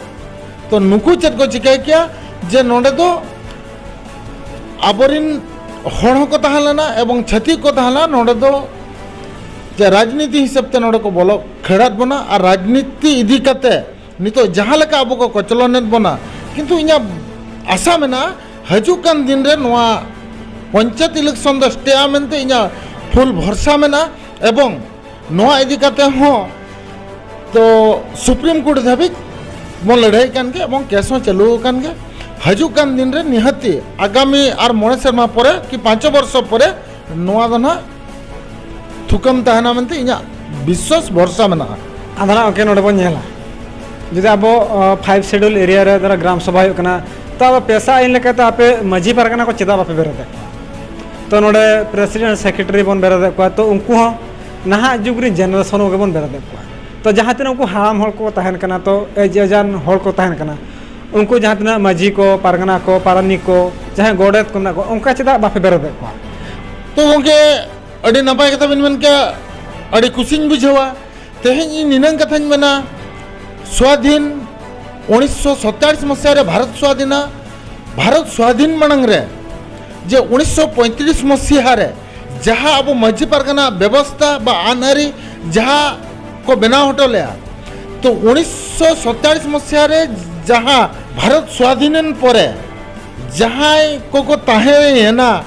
ᱛᱚ ᱱᱩᱠᱩ ᱪᱮᱫ ᱠᱚ ᱪᱤᱠᱟᱹ ᱠᱮᱭᱟ ᱡᱮ ᱱᱚᱰᱮ ᱫᱚ ᱟᱵᱚᱨᱤᱱ ᱦᱚᱲ ᱦᱚᱸᱠᱚ ᱛᱟᱦᱮᱸ ᱞᱮᱱᱟ ᱮᱵᱚᱝ ᱪᱷᱟᱹᱛᱤᱠ ᱠᱚ ᱛᱟᱦᱮᱸ ᱞᱮᱱᱟ᱾ ᱱᱚᱰᱮ ᱫᱚ ᱡᱮ ᱨᱟᱡᱽᱱᱤᱛᱤ ᱦᱤᱥᱟᱹᱵ ᱛᱮ ᱱᱚᱰᱮ ᱠᱚ ᱵᱚᱞᱚ ᱠᱷᱮᱲᱟᱫ ᱵᱚᱱᱟ, ᱟᱨ ᱨᱟᱡᱽᱱᱤᱛᱤ ᱤᱫᱤ ᱠᱟᱛᱮ ᱱᱤᱛᱚᱜ ᱡᱟᱦᱟᱸ ᱞᱮᱠᱟ ᱟᱵᱚ ᱠᱚ ᱠᱚᱪᱞᱚᱱᱮᱫ ᱵᱚᱱᱟ, ᱠᱤᱱᱛᱩ ᱤᱧᱟᱹᱜ ᱟᱥᱟ ᱢᱮᱱᱟᱜᱼᱟ ᱦᱤᱡᱩᱜ ᱠᱟᱱ ᱫᱤᱱ ᱨᱮ ᱱᱚᱣᱟ ᱯᱚᱧᱪᱟᱭᱮᱛ ᱤᱞᱮᱠᱥᱚᱱ ᱫᱚ ᱥᱴᱮᱜᱼᱟ ᱢᱮᱱᱛᱮ ᱤᱧᱟᱹᱜ ᱯᱷᱩᱞ ᱵᱷᱚᱨᱥᱟ ᱢᱮᱱᱟᱜᱼᱟ᱾ ᱮᱵᱚᱝ ᱱᱚᱣᱟ ᱤᱫᱤ ᱠᱟᱛᱮ ᱦᱚᱸ ᱛᱚ ᱥᱩᱯᱨᱤᱢ ᱠᱳᱨᱴ ᱫᱷᱟᱹᱵᱤᱡ ᱵᱚᱱ ᱞᱟᱹᱲᱦᱟᱹᱭ ᱠᱟᱱ ᱜᱮᱭᱟ ᱮᱵᱚᱝ ᱠᱮᱥ ᱦᱚᱸ ᱪᱟᱹᱞᱩ ᱟᱠᱟᱱ ᱜᱮᱭᱟ᱾ ᱦᱤᱡᱩᱜ ᱠᱟᱱ ᱫᱤᱱ ᱨᱮ ᱱᱤᱦᱟᱹᱛᱤ ᱟᱜᱟᱢᱤ ᱟᱨ ᱢᱚᱬᱮ ᱥᱮᱨᱢᱟ ᱯᱚᱨᱮ ᱠᱤ ᱯᱟᱸᱪ ᱵᱚᱨᱥᱚ ᱯᱚᱨᱮ ᱱᱚᱣᱟ ᱫᱚ ᱱᱟᱦᱟᱜ ᱛᱷᱩᱠᱟᱹᱢ ᱛᱟᱦᱮᱱᱟ ᱢᱮᱱᱛᱮ ᱤᱧᱟᱹᱜ ᱵᱤᱥᱣᱟᱥ ᱵᱷᱚᱨᱥᱟ ᱢᱮᱱᱟᱜᱼᱟ᱾ ᱟᱫᱚ ᱱᱟᱜ ᱜᱚᱢᱠᱮ ᱱᱚᱰᱮ ᱵᱚᱱ ᱧᱮᱞᱟ, ᱡᱩᱫᱤ ᱟᱵᱚ ᱯᱷᱟᱭᱤᱵᱷ ᱥᱮᱰᱩᱞ ᱮᱨᱤᱭᱟ ᱨᱮ ᱫᱷᱚᱨᱚ ᱜᱨᱟᱢ ᱥᱚᱵᱷᱟ ᱦᱩᱭᱩᱜ ᱠᱟᱱᱟ, ᱛᱚ ᱟᱵᱚ ᱯᱮᱥᱟ ᱟᱹᱭᱤᱱ ᱞᱮᱠᱟᱛᱮ ᱟᱯᱮ ᱢᱟᱹᱡᱷᱤ ᱯᱟᱨᱜᱟᱱᱟ ᱠᱚ ᱪᱮᱫᱟᱜ ᱵᱟᱯᱮ ᱵᱮᱨᱮᱫᱮᱫ ᱠᱚᱣᱟ? ᱛᱚ ᱱᱚᱰᱮ ᱯᱨᱮᱥᱤᱰᱮᱱᱴ ᱥᱮᱠᱨᱮᱴᱟᱨᱤ ᱵᱚᱱ ᱵᱮᱨᱮᱫᱮᱫ ᱠᱚᱣᱟ, ᱛᱚ ᱩᱱᱠᱩ ᱦᱚᱸ ᱱᱟᱦᱟᱜ ᱡᱩᱜᱽ ᱨᱮᱱ ᱡᱮᱱᱟᱨᱮᱥᱚᱱ ᱠᱚᱜᱮ ᱵᱚᱱ ᱵᱮᱨᱮᱫᱮᱫ ᱠᱚᱣᱟ᱾ ᱛᱚ ᱡᱟᱦᱟᱸ ᱛᱤᱱᱟᱹᱜ ᱩᱱᱠᱩ ᱦᱟᱲᱟᱢ ᱦᱚᱲ ᱠᱚ ᱛᱟᱦᱮᱱ ᱠᱟᱱᱟ, ᱛᱚ ᱮᱡᱽ ᱮᱡᱟᱱ ᱦᱚᱲ ᱠᱚ ᱛᱟᱦᱮᱱ ᱠᱟᱱᱟ, ᱩᱱᱠᱩ ᱡᱟᱦᱟᱸ ᱛᱤᱱᱟᱹᱜ ᱢᱟᱹᱡᱷᱤ ᱠᱚ, ᱯᱟᱨᱜᱟᱱᱟ ᱠᱚ, ᱯᱟᱨᱟᱱᱤᱠ ᱠᱚ, ᱡᱟᱦᱟᱸᱭ ᱜᱚᱰᱮᱛ ᱠᱚ ᱢᱮᱱᱟᱜ ᱠᱚᱣᱟ, ᱚᱱᱠᱟ ᱪᱮᱫᱟᱜ ᱵᱟᱯᱮ ᱵᱮᱨᱮᱫᱮᱫ ᱠᱚᱣᱟ? ᱛᱚ ᱜᱚᱢᱠᱮ, ᱟᱹᱰᱤ ᱱᱟᱯᱟᱭ ᱠᱟᱛᱷᱟ ᱵᱤᱱ ᱢᱮᱱ ᱠᱮᱜᱼᱟ, ᱟᱹᱰᱤ ᱠᱩᱥᱤᱧ ᱵᱩᱡᱷᱟᱹᱣᱟ᱾ ᱛᱮᱦᱮᱧ ᱤᱧ ᱱᱤᱱᱟᱹᱝ ᱠᱟᱛᱷᱟᱧ ᱢᱮᱱᱟ, ᱥᱣᱟᱫᱷᱤᱱ ᱩᱱᱤᱥᱥᱚ ᱥᱟᱛᱛᱟᱲᱤᱥ ᱢᱟᱥᱤᱦᱟ ᱨᱮ ᱵᱷᱟᱨᱚᱛ ᱥᱣᱟᱫᱷᱤᱱᱟ, ᱵᱷᱟᱨᱚᱛ ᱥᱣᱟᱫᱷᱤᱱ ᱢᱟᱲᱟᱝ ᱨᱮ ᱡᱮ ᱩᱱᱤᱥᱥᱚ ᱯᱚᱸᱭᱛᱨᱤᱥ ᱢᱟᱥᱤᱦᱟ ᱨᱮ ᱡᱟᱦᱟᱸ ᱟᱵᱚ ᱢᱟᱹᱡᱷᱤ ᱯᱟᱨᱜᱟᱱᱟ ᱵᱮᱵᱚᱥᱛᱷᱟ ᱵᱟ ᱟᱹᱱ ᱟᱹᱨᱤ ᱡᱟᱦᱟᱸ ᱠᱚ ᱵᱮᱱᱟᱣ ᱦᱚᱴᱚ ᱞᱮᱜᱼᱟ, ᱛᱚ ᱩᱱᱤᱥᱥᱚ ᱥᱟᱛᱛᱟᱲᱤᱥ ᱢᱟᱥᱤᱦᱟ ᱨᱮ ᱡᱟᱦᱟᱸ ᱵᱷᱟᱨᱚᱛ ᱥᱣᱟᱫᱷᱤᱱᱮᱱ ᱯᱚᱨᱮ ᱡᱟᱦᱟᱸᱭ ᱠᱚᱠᱚ ᱛᱟᱦᱮᱸᱭᱮᱱᱟ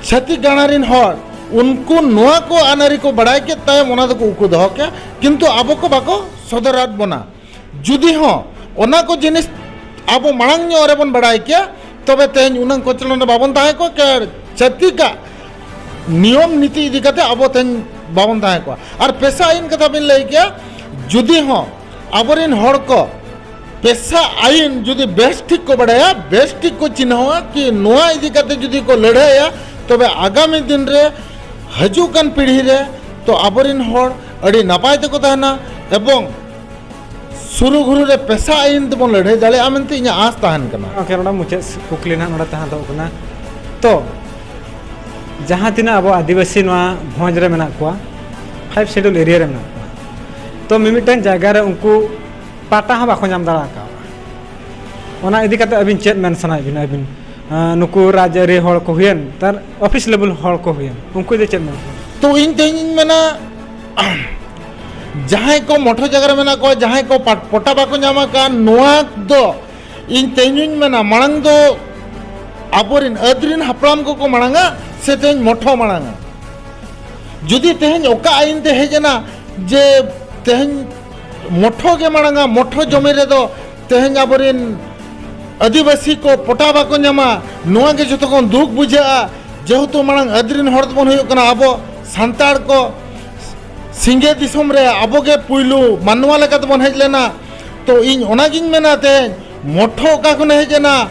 ᱪᱷᱟᱹᱛᱤᱠ ᱜᱟᱬᱟ ᱨᱤᱱ ᱦᱚᱲ, ᱩᱱᱠᱩ ᱱᱚᱣᱟ ᱠᱚ ᱟᱹᱱ ᱟᱹᱨᱤ ᱠᱚ ᱵᱟᱲᱟᱭ ᱠᱮᱫ ᱛᱟᱭᱚᱢ ᱚᱱᱟ ᱫᱚᱠᱚ ᱩᱠᱩ ᱫᱚᱦᱚ ᱠᱮᱜᱼᱟ, ᱠᱤᱱᱛᱩ ᱟᱵᱚ ᱠᱚ ᱵᱟᱠᱚ ᱥᱚᱫᱚᱨᱟᱫ ᱵᱚᱱᱟ᱾ ᱡᱩᱫᱤ ᱦᱚᱸ ᱚᱱᱟ ᱠᱚ ᱡᱤᱱᱤᱥ ᱟᱵᱚ ᱢᱟᱲᱟᱝ ᱧᱚᱜ ᱨᱮᱵᱚᱱ ᱵᱟᱲᱟᱭ ᱠᱮᱭᱟ, ᱛᱚᱵᱮ ᱛᱮᱦᱮᱧ ᱩᱱᱟᱹᱝ ᱠᱚᱪᱞᱚᱱ ᱨᱮ ᱵᱟᱵᱚᱱ ᱛᱟᱦᱮᱸ ᱠᱚᱜ ᱠᱮᱭᱟ᱾ ᱪᱷᱟᱹᱛᱤᱠᱟᱜ ᱱᱤᱭᱚᱢ ᱱᱤᱛᱤ ᱤᱫᱤ ᱠᱟᱛᱮ ᱟᱵᱚ ᱛᱮᱦᱮᱧ ᱵᱟᱵᱚᱱ ᱛᱟᱦᱮᱸ ᱠᱚᱜᱼᱟ᱾ ᱟᱨ ᱯᱮᱥᱟ ᱟᱹᱭᱤᱱ ᱠᱟᱛᱷᱟ ᱵᱤᱱ ᱞᱟᱹᱭ ᱠᱮᱭᱟ, ᱡᱩᱫᱤ ᱦᱚᱸ ᱟᱵᱚᱨᱮᱱ ᱦᱚᱲ ᱠᱚ ᱯᱮᱥᱟ ᱟᱹᱭᱤᱱ ᱡᱩᱫᱤ ᱵᱮᱥ ᱴᱷᱤᱠ ᱠᱚ ᱵᱟᱲᱟᱭᱟ, ᱵᱮᱥ ᱴᱷᱤᱠ ᱠᱚ ᱪᱤᱱᱦᱟᱹᱣᱟ ᱠᱤ ᱱᱚᱣᱟ ᱤᱫᱤ ᱠᱟᱛᱮ ᱡᱩᱫᱤ ᱠᱚ ᱞᱟᱹᱲᱦᱟᱹᱭᱟ, ᱛᱚᱵᱮ ᱟᱜᱟᱢᱤ ᱫᱤᱱ ᱨᱮ ᱦᱤᱡᱩᱜ ᱠᱟᱱ ᱯᱤᱲᱦᱤ ᱨᱮ ᱛᱚ ᱟᱵᱚᱨᱮᱱ ᱦᱚᱲ ᱟᱹᱰᱤ ᱱᱟᱯᱟᱭ ᱛᱮᱠᱚ ᱛᱟᱦᱮᱱᱟ᱾ ᱮᱵᱚᱝ ᱥᱩᱨᱩ ᱜᱷᱩᱨᱩ ᱨᱮ ᱯᱮᱥᱟ ᱟᱹᱭᱤᱱ ᱛᱮᱵᱚᱱ ᱞᱟᱹᱲᱦᱟᱹᱭ ᱫᱟᱲᱮᱭᱟᱜᱼᱟ ᱢᱮᱱᱛᱮ ᱤᱧᱟᱹᱜ ᱟᱸᱥ ᱛᱟᱦᱮᱱ ᱠᱟᱱᱟ᱾ ᱜᱚᱢᱠᱮ, ᱱᱚᱰᱮ ᱢᱩᱪᱟᱹᱫ ᱠᱩᱠᱞᱤ ᱱᱟᱦᱟᱜ ᱱᱚᱰᱮ ᱛᱟᱦᱮᱸ ᱫᱚᱦᱚᱜ ᱠᱟᱱᱟ᱾ ᱛᱚ, ᱡᱟᱦᱟᱸ ᱛᱤᱱᱟᱹᱜ ᱟᱵᱚ ᱟᱹᱫᱤᱵᱟᱹᱥᱤ ᱱᱚᱣᱟ ᱵᱷᱚᱸᱡᱽ ᱨᱮ ᱢᱮᱱᱟᱜ ᱠᱚᱣᱟ, ᱯᱷᱟᱭᱤᱵᱷ ᱥᱤᱰᱩᱞ ᱮᱨᱤᱭᱟ ᱨᱮ ᱢᱮᱱᱟᱜ ᱠᱚᱣᱟ, ᱛᱚ, ᱢᱤᱢᱤᱫᱴᱟᱝ ᱡᱟᱭᱜᱟ ᱨᱮ ᱩᱱᱠᱩ ᱯᱟᱴᱟ ᱦᱚᱸ ᱵᱟᱠᱚ ᱧᱟᱢ ᱫᱟᱲᱮ ᱟᱠᱟᱫᱼᱟ᱾ ᱚᱱᱟ ᱤᱫᱤ ᱠᱟᱛᱮ ᱟᱹᱵᱤᱱ ᱪᱮᱫ ᱢᱮᱱ ᱥᱟᱱᱟᱭᱮᱫ ᱵᱤᱱᱟ? ᱟᱹᱵᱤᱱ, ᱟᱸ, ᱱᱩᱠᱩ ᱨᱟᱡᱽᱟᱹᱨᱤ ᱦᱚᱲ ᱠᱚ ᱦᱩᱭᱮᱱ, ᱛᱟᱨ ᱚᱯᱷᱤᱥ ᱞᱮᱵᱮᱞ ᱦᱚᱲ ᱠᱚ ᱦᱩᱭᱮᱱ, ᱩᱱᱠᱩ ᱤᱫᱤ ᱪᱮᱫ ᱢᱮᱱ ᱥᱟᱱᱟᱭᱮᱫ? ᱛᱚ, ᱤᱧ ᱛᱮᱦᱮᱧ ᱤᱧ ᱢᱮᱱᱟ, ᱡᱟᱦᱟᱸᱭ ᱠᱚ ᱢᱚᱴᱷᱚ ᱡᱟᱭᱜᱟ ᱨᱮ ᱢᱮᱱᱟᱜ ᱠᱚᱣᱟ, ᱡᱟᱦᱟᱸᱭ ᱠᱚ ᱯᱟᱴ- ᱯᱚᱴᱟ ᱵᱟᱠᱚ ᱧᱟᱢ ᱟᱠᱟᱫ, ᱱᱚᱣᱟ ᱫᱚ ᱤᱧ ᱛᱮᱦᱮᱧ ᱤᱧ ᱢᱮᱱᱟ, ᱢᱟᱲᱟᱝ ᱫᱚ ᱟᱵᱚᱨᱮᱱ ᱟᱹᱫᱨᱤᱱ ᱦᱟᱯᱲᱟᱢ ᱠᱚᱠᱚ ᱢᱟᱲᱟᱝᱟ ᱥᱮ ᱛᱮᱦᱮᱧ ᱢᱚᱴᱷᱚ ᱢᱟᱲᱟᱝᱟ? ᱡᱩᱫᱤ ᱛᱮᱦᱮᱧ ᱚᱠᱟ ᱟᱹᱭᱤᱱ ᱛᱮ ᱦᱮᱡ ᱮᱱᱟ ᱡᱮ ᱛᱮᱦᱮᱧ ᱢᱚᱴᱷᱚ ᱜᱮ ᱢᱟᱲᱟᱝᱟ, ᱢᱚᱴᱷᱚ ᱡᱚᱢᱤ ᱨᱮᱫᱚ ᱛᱮᱦᱮᱧ ᱟᱵᱚᱨᱮᱱ ᱟᱹᱫᱤᱵᱟᱹᱥᱤ ᱠᱚ ᱯᱚᱴᱟ ᱵᱟᱠᱚ ᱧᱟᱢᱟ, ᱱᱚᱣᱟ ᱜᱮ ᱡᱚᱛᱚ ᱠᱷᱚᱱ ᱫᱩᱠ ᱵᱩᱡᱷᱟᱹᱜᱼᱟ᱾ ᱡᱮᱦᱮᱛᱩ ᱢᱟᱲᱟᱝ ᱟᱹᱫᱨᱤᱱ ᱦᱚᱲ ᱫᱚᱵᱚᱱ ᱦᱩᱭᱩᱜ ᱠᱟᱱᱟ ᱟᱵᱚ ᱥᱟᱱᱛᱟᱲ ᱠᱚ, ᱥᱤᱸᱜᱮ ᱫᱤᱥᱚᱢ ᱨᱮ ᱟᱵᱚ ᱜᱮ ᱯᱩᱭᱞᱩ ᱢᱟᱱᱣᱟ ᱞᱮᱠᱟ ᱛᱮᱵᱚᱱ ᱦᱮᱡ ᱞᱮᱱᱟ᱾ ᱛᱚ, ᱤᱧ ᱚᱱᱟᱜᱤᱧ ᱢᱮᱱᱟ, ᱛᱮᱦᱮᱧ ᱢᱚᱴᱷᱚ ᱚᱠᱟ ᱠᱷᱚᱱᱮ ᱦᱮᱡ ᱮᱱᱟ,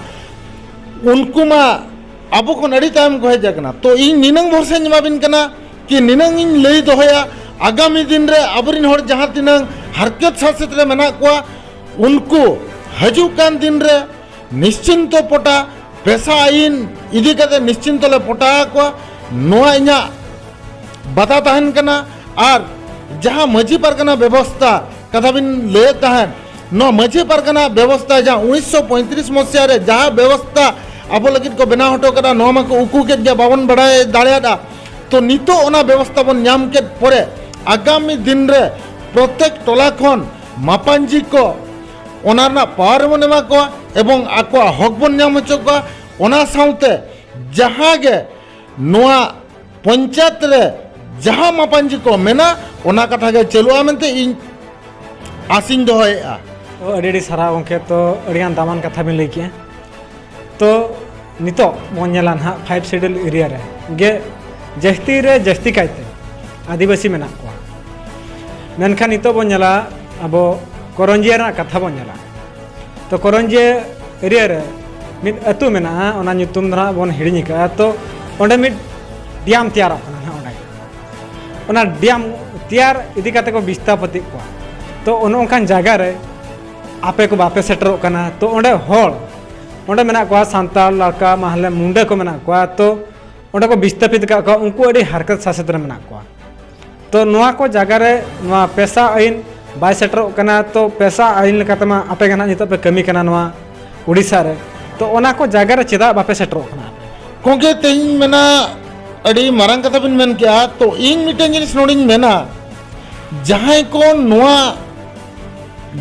ᱩᱱᱠᱩ ᱢᱟ ᱟᱵᱚ ᱠᱷᱚᱱ ᱟᱹᱰᱤ ᱛᱟᱭᱚᱢ ᱠᱚ ᱦᱮᱡ ᱟᱠᱟᱱᱟ᱾ ᱛᱚ, ᱤᱧ ᱱᱤᱱᱟᱹᱝ ᱵᱷᱚᱨᱥᱟᱧ ᱮᱢᱟᱵᱤᱱ ᱠᱟᱱᱟ ᱠᱤ ᱱᱤᱱᱟᱹᱝ ᱤᱧ ᱞᱟᱹᱭ ᱫᱚᱦᱚᱭᱟ, ᱟᱜᱟᱢᱤ ᱫᱤᱱ ᱨᱮ ᱟᱵᱚᱨᱮᱱ ᱦᱚᱲ ᱡᱟᱦᱟᱸ ᱛᱤᱱᱟᱹᱝ ᱦᱟᱨᱠᱮᱛ ᱥᱟᱥᱮᱛ ᱨᱮ ᱢᱮᱱᱟᱜ ᱠᱚᱣᱟ, ᱩᱱᱠᱩ ᱦᱤᱡᱩᱜ ᱠᱟᱱ ᱫᱤᱱ ᱨᱮ ᱱᱤᱥᱪᱤᱱᱛᱚ ᱯᱚᱴᱟ, ᱯᱮᱥᱟ ᱟᱹᱭᱤᱱ ᱤᱫᱤ ᱠᱟᱛᱮ ᱱᱤᱥᱪᱤᱱᱛᱚ ᱞᱮ ᱯᱚᱴᱟ ᱟᱠᱚᱣᱟ, ᱱᱚᱣᱟ ᱤᱧᱟᱹᱜ ᱵᱟᱫᱷᱟ ᱛᱟᱦᱮᱱ ᱠᱟᱱᱟ᱾ ᱟᱨ ᱡᱟᱦᱟᱸ ᱢᱟᱹᱡᱷᱤ ᱯᱟᱨᱜᱟᱱᱟ ᱵᱮᱵᱚᱥᱛᱟ ᱠᱟᱛᱷᱟ ᱵᱤᱱ ᱞᱟᱹᱭᱮᱫ ᱛᱟᱦᱮᱸᱫ, ᱱᱚᱣᱟ ᱢᱟᱹᱡᱷᱤ ᱯᱟᱨᱜᱟᱱᱟ ᱵᱮᱵᱚᱥᱛᱟ ᱡᱟᱦᱟᱸ ᱩᱱᱤᱥᱥᱚ ᱯᱚᱸᱭᱛᱨᱤᱥ ᱢᱚᱥᱤᱦᱟ ᱨᱮ ᱡᱟᱦᱟᱸ ᱵᱮᱵᱚᱥᱛᱟ ᱟᱵᱚ ᱞᱟᱹᱜᱤᱫ ᱠᱚ ᱵᱮᱱᱟᱣ ᱦᱚᱴᱚ ᱠᱟᱫᱟ, ᱱᱚᱣᱟ ᱢᱟᱠᱚ ᱩᱠᱩ ᱠᱮᱫ ᱜᱮ, ᱵᱟᱵᱚᱱ ᱵᱟᱲᱟᱭ ᱫᱟᱲᱮᱭᱟᱫᱼᱟ᱾ ᱛᱚ, ᱱᱤᱛᱚᱜ ᱚᱱᱟ ᱵᱮᱵᱚᱥᱛᱟ ᱵᱚᱱ ᱧᱟᱢ ᱠᱮᱫ ᱯᱚᱨᱮ ᱟᱜᱟᱢᱤ ᱫᱤᱱ ᱨᱮ ᱯᱨᱚᱛᱮᱠ ᱴᱚᱞᱟ ᱠᱷᱚᱱ ᱢᱟᱯᱟᱧᱡᱤ ᱠᱚ ᱚᱱᱟ ᱨᱮᱱᱟᱜ ᱯᱟᱣᱟᱨ ᱵᱚᱱ ᱮᱢᱟ ᱠᱚᱣᱟ ᱮᱵᱚᱝ ᱟᱠᱚᱣᱟᱜ ᱦᱚᱠ ᱵᱚᱱ ᱧᱟᱢ ᱦᱚᱪᱚ ᱠᱚᱣᱟ᱾ ᱚᱱᱟ ᱥᱟᱶᱛᱮ ᱡᱟᱦᱟᱸ ᱜᱮ ᱱᱚᱣᱟ ᱯᱚᱧᱪᱟᱭᱮᱛ ᱨᱮ ᱡᱟᱦᱟᱸ ᱢᱟᱯᱟᱧᱡᱤ ᱠᱚ ᱢᱮᱱᱟ, ᱚᱱᱟ ᱠᱟᱛᱷᱟ ᱜᱮ ᱪᱟᱹᱞᱩᱜᱼᱟ ᱢᱮᱱᱛᱮ ᱤᱧ ᱟᱥᱤᱧ ᱫᱚᱦᱚᱭᱮᱫᱼᱟ᱾ ᱛᱚ, ᱟᱹᱰᱤ ᱟᱹᱰᱤ ᱥᱟᱨᱦᱟᱣ ᱜᱚᱢᱠᱮ, ᱛᱚ, ᱟᱹᱰᱤᱜᱟᱱ ᱫᱟᱢᱟᱱ ᱠᱟᱛᱷᱟ ᱵᱤᱱ ᱞᱟᱹᱭ ᱠᱮᱜᱼᱟ᱾ ᱛᱚ, ᱱᱤᱛᱚᱜ ᱵᱚᱱ ᱧᱮᱞᱟ ᱱᱟᱦᱟᱜ ᱯᱷᱟᱭᱤᱵᱷ ᱥᱤᱰᱩᱞ ᱮᱨᱤᱭᱟ ᱨᱮ ᱜᱮ ᱡᱟᱹᱥᱛᱤ ᱨᱮ ᱡᱟᱹᱥᱛᱤ ᱠᱟᱭᱛᱮ ᱟᱹᱫᱤᱵᱟᱹᱥᱤ ᱢᱮᱱᱟᱜ ᱠᱚᱣᱟ᱾ ᱢᱮᱱᱠᱷᱟᱱ ᱱᱤᱛᱚᱜ ᱵᱚᱱ ᱧᱮᱞᱟ, ᱟᱵᱚ ᱠᱚᱨᱚᱧᱡᱤᱭᱟᱹ ᱨᱮᱱᱟᱜ ᱠᱟᱛᱷᱟ ᱵᱚᱱ ᱧᱮᱞᱟ᱾ ᱛᱚ, ᱠᱚᱨᱚᱧᱡᱤᱭᱟᱹ ᱮᱨᱤᱭᱟ ᱨᱮ ᱢᱤᱫ ᱟᱹᱛᱩ ᱢᱮᱱᱟᱜᱼᱟ, ᱚᱱᱟ ᱧᱩᱛᱩᱢ ᱫᱚ ᱱᱟᱦᱟᱜ ᱵᱚᱱ ᱦᱤᱲᱤᱧ ᱟᱠᱟᱫᱼᱟ᱾ ᱛᱚ, ᱚᱸᱰᱮ ᱢᱤᱫ ᱰᱮᱢ ᱛᱮᱭᱟᱨᱚᱜ ᱠᱟᱱᱟ ᱱᱟᱦᱟᱜ᱾ ᱚᱸᱰᱮ ᱚᱱᱟ ᱰᱮᱢ ᱛᱮᱭᱟᱨ ᱤᱫᱤ ᱠᱟᱛᱮ ᱠᱚ ᱵᱤᱥᱛᱟᱯᱚᱛᱤᱜ ᱠᱚᱣᱟ᱾ ᱛᱚ, ᱚᱱᱮ ᱚᱱᱠᱟᱱ ᱡᱟᱭᱜᱟ ᱨᱮ ᱟᱯᱮ ᱠᱚ ᱵᱟᱯᱮ ᱥᱮᱴᱮᱨᱚᱜ ᱠᱟᱱᱟ, ᱛᱚ ᱚᱸᱰᱮ ᱦᱚᱲ, ᱚᱸᱰᱮ ᱢᱮᱱᱟᱜ ᱠᱚᱣᱟ ᱥᱟᱱᱛᱟᱲ, ᱞᱟᱲᱠᱟ, ᱢᱟᱦᱞᱮ, ᱢᱩᱱᱰᱟᱹ ᱠᱚ ᱢᱮᱱᱟᱜ ᱠᱚᱣᱟ, ᱛᱚ ᱚᱸᱰᱮ ᱠᱚ ᱵᱤᱥᱛᱟᱯᱤᱛ ᱟᱠᱟᱫ ᱠᱚᱣᱟ, ᱩᱱᱠᱩ ᱟᱹᱰᱤ ᱦᱟᱨᱠᱮᱛ ᱥᱟᱥᱮᱛ ᱨᱮ ᱢᱮᱱᱟᱜ ᱠᱚᱣᱟ᱾ ᱛᱚ ᱱᱚᱣᱟ ᱠᱚ ᱡᱟᱭᱜᱟ ᱨᱮ ᱱᱚᱣᱟ ᱯᱮᱥᱟ ᱟᱹᱭᱤᱱ ᱵᱟᱭ ᱥᱮᱴᱮᱨᱚᱜ ᱠᱟᱱᱟ, ᱛᱚ ᱯᱮᱥᱟ ᱟᱹᱭᱤᱱ ᱞᱮᱠᱟᱛᱮ ᱢᱟ ᱟᱯᱮ ᱜᱮ ᱱᱟᱦᱟᱜ ᱱᱤᱛᱚᱜ ᱯᱮ ᱠᱟᱹᱢᱤ ᱠᱟᱱᱟ ᱱᱚᱣᱟ ᱩᱰᱤᱥᱟ ᱨᱮ, ᱛᱚ ᱚᱱᱟ ᱠᱚ ᱡᱟᱭᱜᱟ ᱨᱮ ᱪᱮᱫᱟᱜ ᱵᱟᱯᱮ ᱥᱮᱴᱮᱨᱚᱜ ᱠᱟᱱᱟ ᱟᱯᱮ? ᱜᱚᱢᱠᱮ, ᱛᱮᱦᱮᱧ ᱢᱮᱱᱟ, ᱟᱹᱰᱤ ᱢᱟᱨᱟᱝ ᱠᱟᱛᱷᱟ ᱵᱤᱱ ᱢᱮᱱ ᱠᱮᱜᱼᱟ᱾ ᱛᱚ ᱤᱧ ᱢᱤᱫᱴᱮᱱ ᱡᱤᱱᱤᱥ ᱱᱚᱰᱮᱧ ᱢᱮᱱᱟ, ᱡᱟᱦᱟᱸᱭ ᱠᱚ ᱱᱚᱣᱟ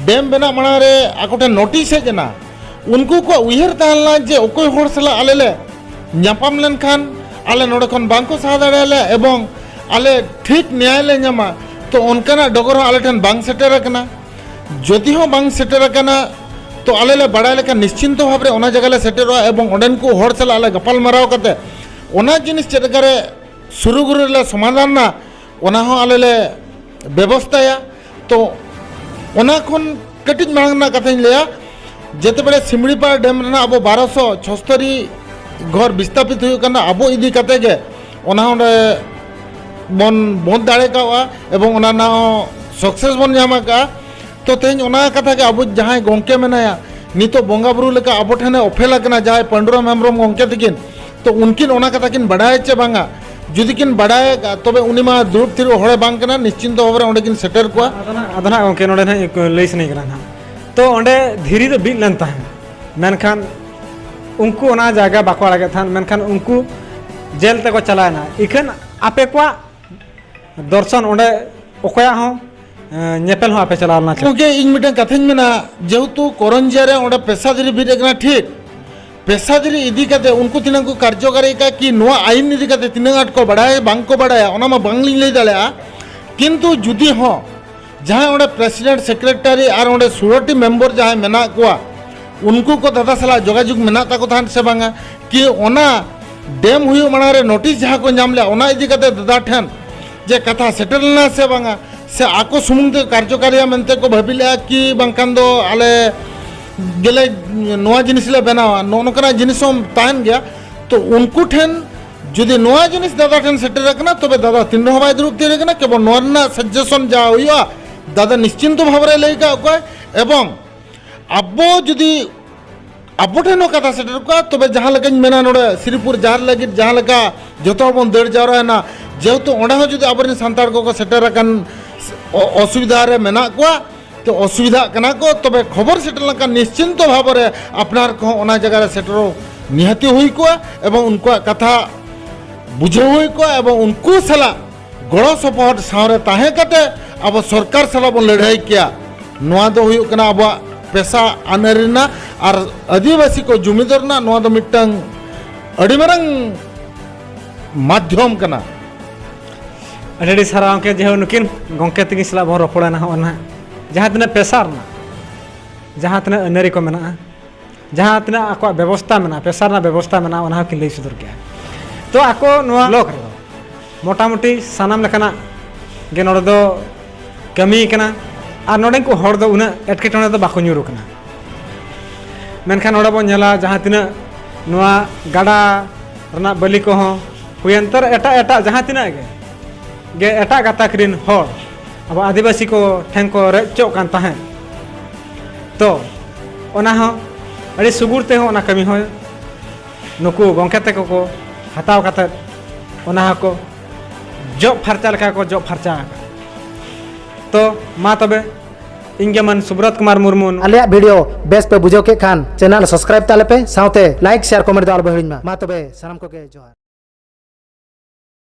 ᱰᱮᱢ ᱵᱮᱱᱟᱜ ᱢᱟᱲᱟᱝ ᱨᱮ ᱟᱠᱚ ᱴᱷᱮᱱ ᱱᱳᱴᱤᱥ ᱦᱮᱡ ᱮᱱᱟ, ᱩᱱᱠᱩ ᱠᱚᱣᱟᱜ ᱩᱭᱦᱟᱹᱨ ᱛᱟᱦᱮᱸ ᱞᱮᱱᱟ ᱡᱮ ᱚᱠᱚᱭ ᱦᱚᱲ ᱥᱟᱞᱟᱜ ᱟᱞᱮ ᱞᱮ ᱧᱟᱯᱟᱢ ᱞᱮᱱᱠᱷᱟᱱ ᱟᱞᱮ ᱱᱚᱰᱮ ᱠᱷᱚᱱ ᱵᱟᱝ ᱠᱚ ᱥᱟᱦᱟ ᱫᱟᱲᱮᱭᱟᱞᱮᱭᱟ ᱮᱵᱚᱝ ᱟᱞᱮ ᱴᱷᱤᱠ ᱱᱮᱭᱟᱭ ᱞᱮ ᱧᱟᱢᱟ᱾ ᱛᱚ ᱚᱱᱠᱟᱱᱟᱜ ᱰᱚᱜᱚᱨ ᱦᱚᱸ ᱟᱞᱮ ᱴᱷᱮᱱ ᱵᱟᱝ ᱥᱮᱴᱮᱨ ᱟᱠᱟᱱᱟ᱾ ᱡᱩᱫᱤ ᱦᱚᱸ ᱵᱟᱝ ᱥᱮᱴᱮᱨ ᱟᱠᱟᱱᱟ, ᱛᱚ ᱟᱞᱮ ᱞᱮ ᱵᱟᱲᱟᱭ ᱞᱮᱠᱷᱟᱱ ᱱᱤᱥᱪᱤᱱᱛᱚ ᱵᱷᱟᱵᱽ ᱨᱮ ᱚᱱᱟ ᱡᱟᱭᱜᱟ ᱞᱮ ᱥᱮᱴᱮᱨᱚᱜᱼᱟ ᱮᱵᱚᱝ ᱚᱸᱰᱮᱱ ᱠᱚ ᱦᱚᱲ ᱥᱟᱞᱟᱜ ᱞᱮ ᱜᱟᱯᱟᱞ ᱢᱟᱨᱟᱣ ᱠᱟᱛᱮ ᱚᱱᱟ ᱡᱤᱱᱤᱥ ᱪᱮᱫ ᱞᱮᱠᱟᱨᱮ ᱥᱩᱨᱩᱜᱩᱨᱩ ᱨᱮᱞᱮ ᱥᱚᱢᱟᱫᱷᱟᱱᱟ, ᱚᱱᱟ ᱦᱚᱸ ᱟᱞᱮ ᱞᱮ ᱵᱮᱵᱚᱥᱛᱷᱟᱭᱟ᱾ ᱛᱚ ᱚᱱᱟ ᱠᱷᱚᱱ ᱠᱟᱹᱴᱤᱡ ᱢᱟᱲᱟᱝ ᱨᱮᱱᱟᱜ ᱠᱟᱛᱷᱟᱧ ᱞᱟᱹᱭᱟ, ᱡᱮᱛᱮ ᱵᱮᱲᱮ ᱥᱤᱢᱲᱤᱯᱟᱲ ᱰᱮᱢ ᱨᱮᱱᱟᱜ ᱟᱵᱚ ᱵᱟᱨᱚᱥᱚ ᱪᱷᱚᱥᱛᱚᱨᱤ ᱜᱷᱚᱨ ᱵᱤᱥᱛᱟᱯᱤᱛ ᱦᱩᱭᱩᱜ ᱠᱟᱱᱟ, ᱟᱵᱚ ᱤᱫᱤ ᱠᱟᱛᱮ ᱜᱮ ᱚᱱᱟ ᱚᱸᱰᱮ ᱵᱚᱱ ᱵᱚᱱᱫ ᱫᱟᱲᱮ ᱠᱟᱣᱟ ᱮᱵᱚᱝ ᱚᱱᱟ ᱨᱮᱱᱟᱜ ᱦᱚᱸ ᱥᱟᱠᱥᱮᱥ ᱵᱚᱱ ᱧᱟᱢ ᱟᱠᱟᱫᱼᱟ᱾ ᱛᱚ ᱛᱮᱦᱮᱧ ᱚᱱᱟ ᱠᱟᱛᱷᱟ ᱜᱮ ᱟᱵᱚ ᱡᱟᱦᱟᱸᱭ ᱜᱚᱢᱠᱮ ᱢᱮᱱᱟᱭᱟ, ᱱᱤᱛᱚᱜ ᱵᱚᱸᱜᱟ ᱵᱩᱨᱩ ᱞᱮᱠᱟ ᱟᱵᱚ ᱴᱷᱮᱱᱮ ᱚᱯᱷᱮᱞ ᱟᱠᱟᱱᱟ ᱡᱟᱦᱟᱸᱭ ᱯᱟᱹᱱᱰᱩᱨᱟᱢ ᱦᱮᱢᱵᱨᱚᱢ ᱜᱚᱢᱠᱮ ᱛᱟᱹᱠᱤᱱ, ᱛᱚ ᱩᱱᱠᱤᱱ ᱚᱱᱟ ᱠᱟᱛᱷᱟ ᱠᱤᱱ ᱵᱟᱰᱟᱭᱟ ᱪᱮ ᱵᱟᱝᱟ? ᱡᱩᱫᱤ ᱠᱤᱱ ᱵᱟᱰᱟᱭᱟ, ᱛᱚᱵᱮ ᱩᱱᱤ ᱢᱟ ᱫᱩᱲᱩᱵ ᱛᱷᱤᱨᱚᱜ ᱦᱚᱲᱮ ᱵᱟᱝ ᱠᱟᱱᱟ, ᱱᱤᱥᱪᱤᱱᱛᱚ ᱵᱷᱟᱵᱽ ᱨᱮ ᱚᱸᱰᱮ ᱠᱤᱱ ᱥᱮᱴᱮᱨ ᱠᱚᱣᱟ᱾ ᱟᱫᱚ ᱱᱟᱜ, ᱟᱫᱚ ᱱᱟᱜ ᱜᱚᱢᱠᱮ, ᱱᱚᱰᱮ ᱱᱟᱜ ᱞᱟᱹᱭ ᱥᱟᱱᱟᱧ ᱠᱟᱱᱟ ᱱᱟᱜ, ᱛᱚ ᱚᱸᱰᱮ ᱫᱷᱤᱨᱤ ᱫᱚ ᱵᱤᱫ ᱞᱮᱱ ᱛᱟᱦᱮᱸᱫ, ᱢᱮᱱᱠᱷᱟᱱ ᱩᱱᱠᱩ ᱚᱱᱟ ᱡᱟᱭᱜᱟ ᱵᱟᱠᱚ ᱟᱲᱟᱜᱮᱫ ᱛᱟᱦᱮᱸᱫ, ᱢᱮᱱᱠᱷᱟᱱ ᱩᱱᱠᱩ ᱡᱮᱞ ᱛᱮᱠᱚ ᱪᱟᱞᱟᱣᱮᱱᱟ᱾ ᱤᱠᱷᱟᱹᱱ ᱟᱯᱮ ᱠᱚᱣᱟᱜ ᱫᱚᱨᱥᱚᱱ ᱚᱸᱰᱮ ᱚᱠᱚᱭᱟᱜ ᱦᱚᱸ, ᱮᱸ, ᱧᱮᱯᱮᱞ ᱦᱚᱸ ᱟᱯᱮ ᱪᱟᱞᱟᱣ ᱞᱮᱱᱟ ᱪᱮ? ᱜᱚᱢᱠᱮ, ᱤᱧ ᱢᱤᱫᱴᱟᱝ ᱠᱟᱛᱷᱟᱧ ᱢᱮᱱᱟ, ᱡᱮᱦᱮᱛᱩ ᱠᱚᱨᱚᱧᱡᱤᱭᱟ ᱨᱮ ᱚᱸᱰᱮ ᱯᱮᱥᱟᱫᱷᱤᱨᱤ ᱵᱤᱫ ᱟᱠᱟᱱᱟ, ᱴᱷᱤᱠ, ᱯᱮᱥᱟᱫᱷᱤᱨᱤ ᱤᱫᱤ ᱠᱟᱛᱮ ᱩᱱᱠᱩ ᱛᱤᱱᱟᱹᱜ ᱠᱚ ᱠᱟᱨᱡᱚᱠᱟᱨᱤ ᱟᱠᱟᱫ ᱠᱤ ᱱᱚᱣᱟ ᱟᱭᱤᱱ ᱤᱫᱤ ᱠᱟᱛᱮ ᱛᱤᱱᱟᱹᱜ ᱟᱸᱴ ᱠᱚ ᱵᱟᱲᱟᱭᱟ ᱵᱟᱝ ᱠᱚ ᱵᱟᱲᱟᱭᱟ, ᱚᱱᱟ ᱢᱟ ᱵᱟᱝᱞᱤᱧ ᱞᱟᱹᱭ ᱫᱟᱲᱮᱭᱟᱜᱼᱟ᱾ ᱠᱤᱱᱛᱩ ᱡᱩᱫᱤ ᱦᱚᱸ ᱡᱟᱦᱟᱸᱭ ᱚᱸᱰᱮ ᱯᱨᱮᱥᱤᱰᱮᱱᱴ, ᱥᱮᱠᱨᱮᱴᱟᱨᱤ ᱟᱨ ᱚᱸᱰᱮ ᱥᱩᱨᱚᱴᱤ ᱢᱮᱢᱵᱚᱨ ᱡᱟᱦᱟᱸᱭ ᱢᱮᱱᱟᱜ ᱠᱚᱣᱟ, ᱩᱱᱠᱩ ᱠᱚ ᱫᱟᱫᱟ ᱥᱟᱞᱟᱜ ᱡᱳᱜᱟᱡᱳᱜᱽ ᱢᱮᱱᱟᱜ ᱛᱟᱠᱚ ᱛᱟᱦᱮᱸᱫ ᱥᱮ ᱵᱟᱝᱟ, ᱠᱤ ᱚᱱᱟ ᱰᱮᱢ ᱦᱩᱭᱩᱜ ᱢᱟᱲᱟᱝ ᱨᱮ ᱱᱳᱴᱤᱥ ᱡᱟᱦᱟᱸ ᱠᱚ ᱧᱟᱢ ᱞᱮᱜᱼᱟ, ᱚᱱᱟ ᱤᱫᱤ ᱠᱟᱛᱮ ᱫᱟᱫᱟ ᱴᱷᱮᱱ ᱡᱮ ᱠᱟᱛᱷᱟ ᱥᱮᱴᱮᱨ ᱞᱮᱱᱟ ᱥᱮ ᱵᱟᱝᱟ, ᱥᱮ ᱟᱠᱚ ᱥᱩᱢᱩᱝ ᱛᱮ ᱠᱟᱨᱡᱚᱠᱟᱨᱤᱭᱟ ᱢᱮᱱᱛᱮ ᱠᱚ ᱵᱷᱟᱹᱵᱤ ᱞᱮᱜᱼᱟ, ᱠᱤ ᱵᱟᱝᱠᱷᱟᱱ ᱫᱚ ᱟᱞᱮ ᱜᱮᱞᱮ ᱱᱚᱣᱟ ᱡᱤᱱᱤᱥ ᱞᱮ ᱵᱮᱱᱟᱣᱟ, ᱱᱚᱜᱼᱚ ᱱᱚᱝᱠᱟᱱᱟᱜ ᱡᱤᱱᱤᱥ ᱦᱚᱸ ᱛᱟᱦᱮᱱ ᱜᱮᱭᱟ᱾ ᱛᱚ ᱩᱱᱠᱩ ᱴᱷᱮᱱ ᱡᱩᱫᱤ ᱱᱚᱣᱟ ᱡᱤᱱᱤᱥ ᱫᱟᱫᱟ ᱴᱷᱮᱱ ᱥᱮᱴᱮᱨ ᱟᱠᱟᱱᱟ, ᱛᱚᱵᱮ ᱫᱟᱫᱟ ᱛᱤᱱ ᱨᱮᱦᱚᱸ ᱵᱟᱭ ᱫᱩᱲᱩᱵ ᱛᱷᱤᱨ ᱟᱠᱟᱱᱟ᱾ ᱠᱮᱵᱚᱞ ᱱᱚᱣᱟ ᱨᱮᱱᱟᱜ ᱥᱟᱡᱮᱥᱚᱱ ᱡᱟ ᱦᱩᱭᱩᱜᱼᱟ, ᱫᱟᱫᱟ ᱱᱤᱥᱪᱤᱱᱛᱚ ᱵᱷᱟᱵᱽ ᱨᱮ ᱞᱟᱹᱭ ᱟᱠᱟᱫ ᱠᱚᱣᱟᱭ᱾ ᱮᱵᱚᱝ ᱟᱵᱚ ᱡᱩᱫᱤ ᱟᱵᱚ ᱴᱷᱮᱱ ᱦᱚᱸ ᱠᱟᱛᱷᱟ ᱥᱮᱴᱮᱨ ᱠᱚᱜᱼᱟ, ᱛᱚᱵᱮ ᱡᱟᱦᱟᱸ ᱞᱮᱠᱟᱧ ᱢᱮᱱᱟ, ᱱᱚᱰᱮ ᱥᱨᱤᱯᱩᱨ ᱡᱟᱦᱮᱨ ᱞᱟᱹᱜᱤᱫ ᱡᱟᱦᱟᱸ ᱞᱮᱠᱟ ᱡᱚᱛᱚ ᱦᱚᱲ ᱵᱚᱱ ᱫᱟᱹᱲ ᱡᱟᱣᱨᱟᱭᱮᱱᱟ, ᱡᱮᱦᱮᱛᱩ ᱚᱸᱰᱮ ᱦᱚᱸ ᱡᱩᱫᱤ ᱟᱵᱚᱨᱮᱱ ᱥᱟᱱᱛᱟᱲ ᱠᱚᱠᱚ ᱥᱮᱴᱮᱨ ᱟᱠᱟᱱ ᱚ-, ᱚᱥᱩᱵᱤᱫᱷᱟ ᱨᱮ ᱢᱮᱱᱟᱜ ᱠᱚᱣᱟ, ᱛᱚ ᱚᱥᱩᱵᱤᱫᱷᱟᱜ ᱠᱟᱱᱟ ᱠᱚ, ᱛᱚᱵᱮ ᱠᱷᱚᱵᱚᱨ ᱥᱮᱴᱮᱨ ᱞᱮᱱᱠᱷᱟᱱ ᱱᱤᱥᱪᱤᱱᱛᱚ ᱵᱷᱟᱵᱚᱨᱮ ᱟᱯᱱᱟᱨ ᱠᱚᱦᱚᱸ ᱚᱱᱟ ᱡᱟᱭᱜᱟ ᱨᱮ ᱥᱮᱴᱮᱨᱚᱜ ᱱᱤᱦᱟᱹᱛᱤ ᱦᱩᱭ ᱠᱚᱜᱼᱟ ᱮᱵᱚᱝ ᱩᱱᱠᱩᱣᱟᱜ ᱠᱟᱛᱷᱟ ᱵᱩᱡᱷᱟᱹᱣ ᱦᱩᱭ ᱠᱚᱜᱼᱟ ᱮᱵᱚᱝ ᱩᱱᱠᱩ ᱥᱟᱞᱟᱜ ᱜᱚᱲᱚ ᱥᱚᱯᱚᱦᱚᱫ ᱥᱟᱶᱨᱮ ᱛᱟᱦᱮᱸ ᱠᱟᱛᱮ ᱟᱵᱚ ᱥᱚᱨᱠᱟᱨ ᱥᱟᱞᱟᱜ ᱵᱚᱱ ᱞᱟᱹᱲᱦᱟᱹᱭ ᱠᱮᱭᱟ᱾ ᱱᱚᱣᱟ ᱫᱚ ᱦᱩᱭᱩᱜ ᱠᱟᱱᱟ ᱟᱵᱚᱣᱟᱜ ᱯᱮᱥᱟ ᱟᱹᱱ ᱟᱹᱨᱤ ᱨᱮᱱᱟᱜ ᱟᱨ ᱟᱹᱫᱤᱵᱟᱹᱥᱤ ᱠᱚ ᱡᱩᱢᱤᱫᱟᱨ ᱨᱮᱱᱟᱜ ᱱᱚᱣᱟ ᱫᱚ ᱢᱤᱫᱴᱟᱝ ᱟᱹᱰᱤ ᱢᱟᱨᱟᱝ ᱢᱟᱫᱽᱫᱷᱚᱢ ᱠᱟᱱᱟ᱾ ᱟᱹᱰᱤ ᱟᱹᱰᱤ ᱥᱟᱨᱦᱟᱣ ᱜᱚᱢᱠᱮ, ᱡᱮᱦᱮᱛᱩ ᱱᱩᱠᱤᱱ ᱜᱚᱢᱠᱮ ᱛᱟᱹᱠᱤᱱ ᱥᱟᱞᱟᱜ ᱵᱚᱱ ᱨᱚᱯᱚᱲᱟ ᱱᱟᱦᱟᱜ ᱚᱱᱟ ᱡᱟᱦᱟᱸ ᱛᱤᱱᱟᱹᱜ ᱯᱮᱥᱟ ᱨᱮᱱᱟᱜ, ᱡᱟᱦᱟᱸ ᱛᱤᱱᱟᱹᱜ ᱟᱹᱱᱟᱹᱨᱤ ᱠᱚ ᱢᱮᱱᱟᱜᱼᱟ, ᱡᱟᱦᱟᱸ ᱛᱤᱱᱟᱹᱜ ᱟᱠᱚᱣᱟᱜ ᱵᱮᱵᱚᱥᱛᱟ ᱢᱮᱱᱟᱜᱼᱟ, ᱯᱮᱥᱟ ᱨᱮᱱᱟᱜ ᱵᱮᱵᱚᱥᱛᱟ ᱢᱮᱱᱟᱜᱼᱟ, ᱚᱱᱟ ᱦᱚᱸᱠᱤᱱ ᱞᱟᱹᱭ ᱥᱚᱫᱚᱨ ᱠᱮᱜᱼᱟ᱾ ᱛᱚ ᱟᱠᱚ ᱱᱚᱣᱟ ᱵᱞᱚᱠ ᱨᱮᱫᱚ ᱢᱚᱴᱟᱢᱩᱴᱤ ᱥᱟᱱᱟᱢ ᱞᱮᱠᱟᱱᱟᱜ ᱜᱮ ᱱᱚᱰᱮ ᱫᱚ ᱠᱟᱹᱢᱤ ᱠᱟᱱᱟ ᱟᱨ ᱱᱚᱰᱮᱱ ᱠᱚ ᱦᱚᱲ ᱫᱚ ᱩᱱᱟᱹᱜ ᱮᱴᱠᱮᱴᱚᱬᱮ ᱫᱚ ᱵᱟᱠᱚ ᱧᱩᱨᱩ ᱠᱟᱱᱟ᱾ ᱢᱮᱱᱠᱷᱟᱱ ᱱᱚᱰᱮ ᱵᱚᱱ ᱧᱮᱞᱟ ᱡᱟᱦᱟᱸ ᱛᱤᱱᱟᱹᱜ ᱱᱚᱣᱟ ᱜᱟᱰᱟ ᱨᱮᱱᱟᱜ ᱵᱟᱹᱞᱤ ᱠᱚᱦᱚᱸ ᱦᱩᱭᱮᱱ ᱛᱚᱨ ᱮᱴᱟᱜ ᱮᱴᱟᱜ ᱡᱟᱦᱟᱸ ᱛᱤᱱᱟᱹᱜ ᱜᱮ ᱜᱮ ᱮᱴᱟᱜ ᱜᱟᱛᱟᱠ ᱨᱤᱱ ᱦᱚᱲ ᱟᱵᱚ ᱟᱹᱫᱤᱵᱟᱹᱥᱤ ᱠᱚ ᱴᱷᱮᱱ ᱠᱚ ᱨᱮᱡ ᱦᱚᱪᱚᱜ ᱠᱟᱱ ᱛᱟᱦᱮᱸᱫ᱾ ᱛᱚ ᱚᱱᱟ ᱦᱚᱸ ᱟᱹᱰᱤ ᱥᱩᱜᱩᱲ ᱛᱮᱦᱚᱸ ᱚᱱᱟ ᱠᱟᱹᱢᱤ ᱦᱚᱸ ᱱᱩᱠᱩ ᱜᱚᱢᱠᱮ ᱛᱟᱠᱚ ᱠᱚ ᱦᱟᱛᱟᱣ ᱠᱟᱛᱮᱫ ᱚᱱᱟ ᱦᱚᱸᱠᱚ ᱡᱚᱜ ᱯᱷᱟᱨᱪᱟ ᱞᱮᱠᱟ ᱠᱚ ᱡᱚᱜ ᱯᱷᱟᱨᱪᱟ ᱟᱠᱟᱫ᱾ ᱛᱚ ᱢᱟ ᱛᱚᱵᱮ ᱤᱧ ᱜᱮ ᱢᱟᱱ ᱥᱩᱵᱨᱚᱛ ᱠᱩᱢᱟᱨ ᱢᱩᱨᱢᱩ᱾ ᱟᱞᱮᱭᱟᱜ ᱵᱷᱤᱰᱤᱭᱳ ᱵᱮᱥ ᱯᱮ ᱵᱩᱡᱷᱟᱹᱣ ᱠᱮᱫ ᱠᱷᱟᱱ ᱪᱮᱱᱮᱞ ᱥᱟᱵᱥᱠᱨᱟᱭᱤᱵ ᱛᱟᱞᱮ ᱯᱮ, ᱥᱟᱶᱛᱮ ᱞᱟᱭᱤᱠ, ᱥᱮᱭᱟᱨ, ᱠᱚᱢᱮᱱᱴ ᱫᱚ ᱟᱞᱚ ᱯᱮ ᱦᱤᱲᱤᱧ ᱢᱟ᱾ ᱢᱟ ᱛᱚᱵᱮ ᱥᱟᱱᱟᱢ ᱠᱚᱜᱮ ᱡᱚᱦᱟᱨ᱾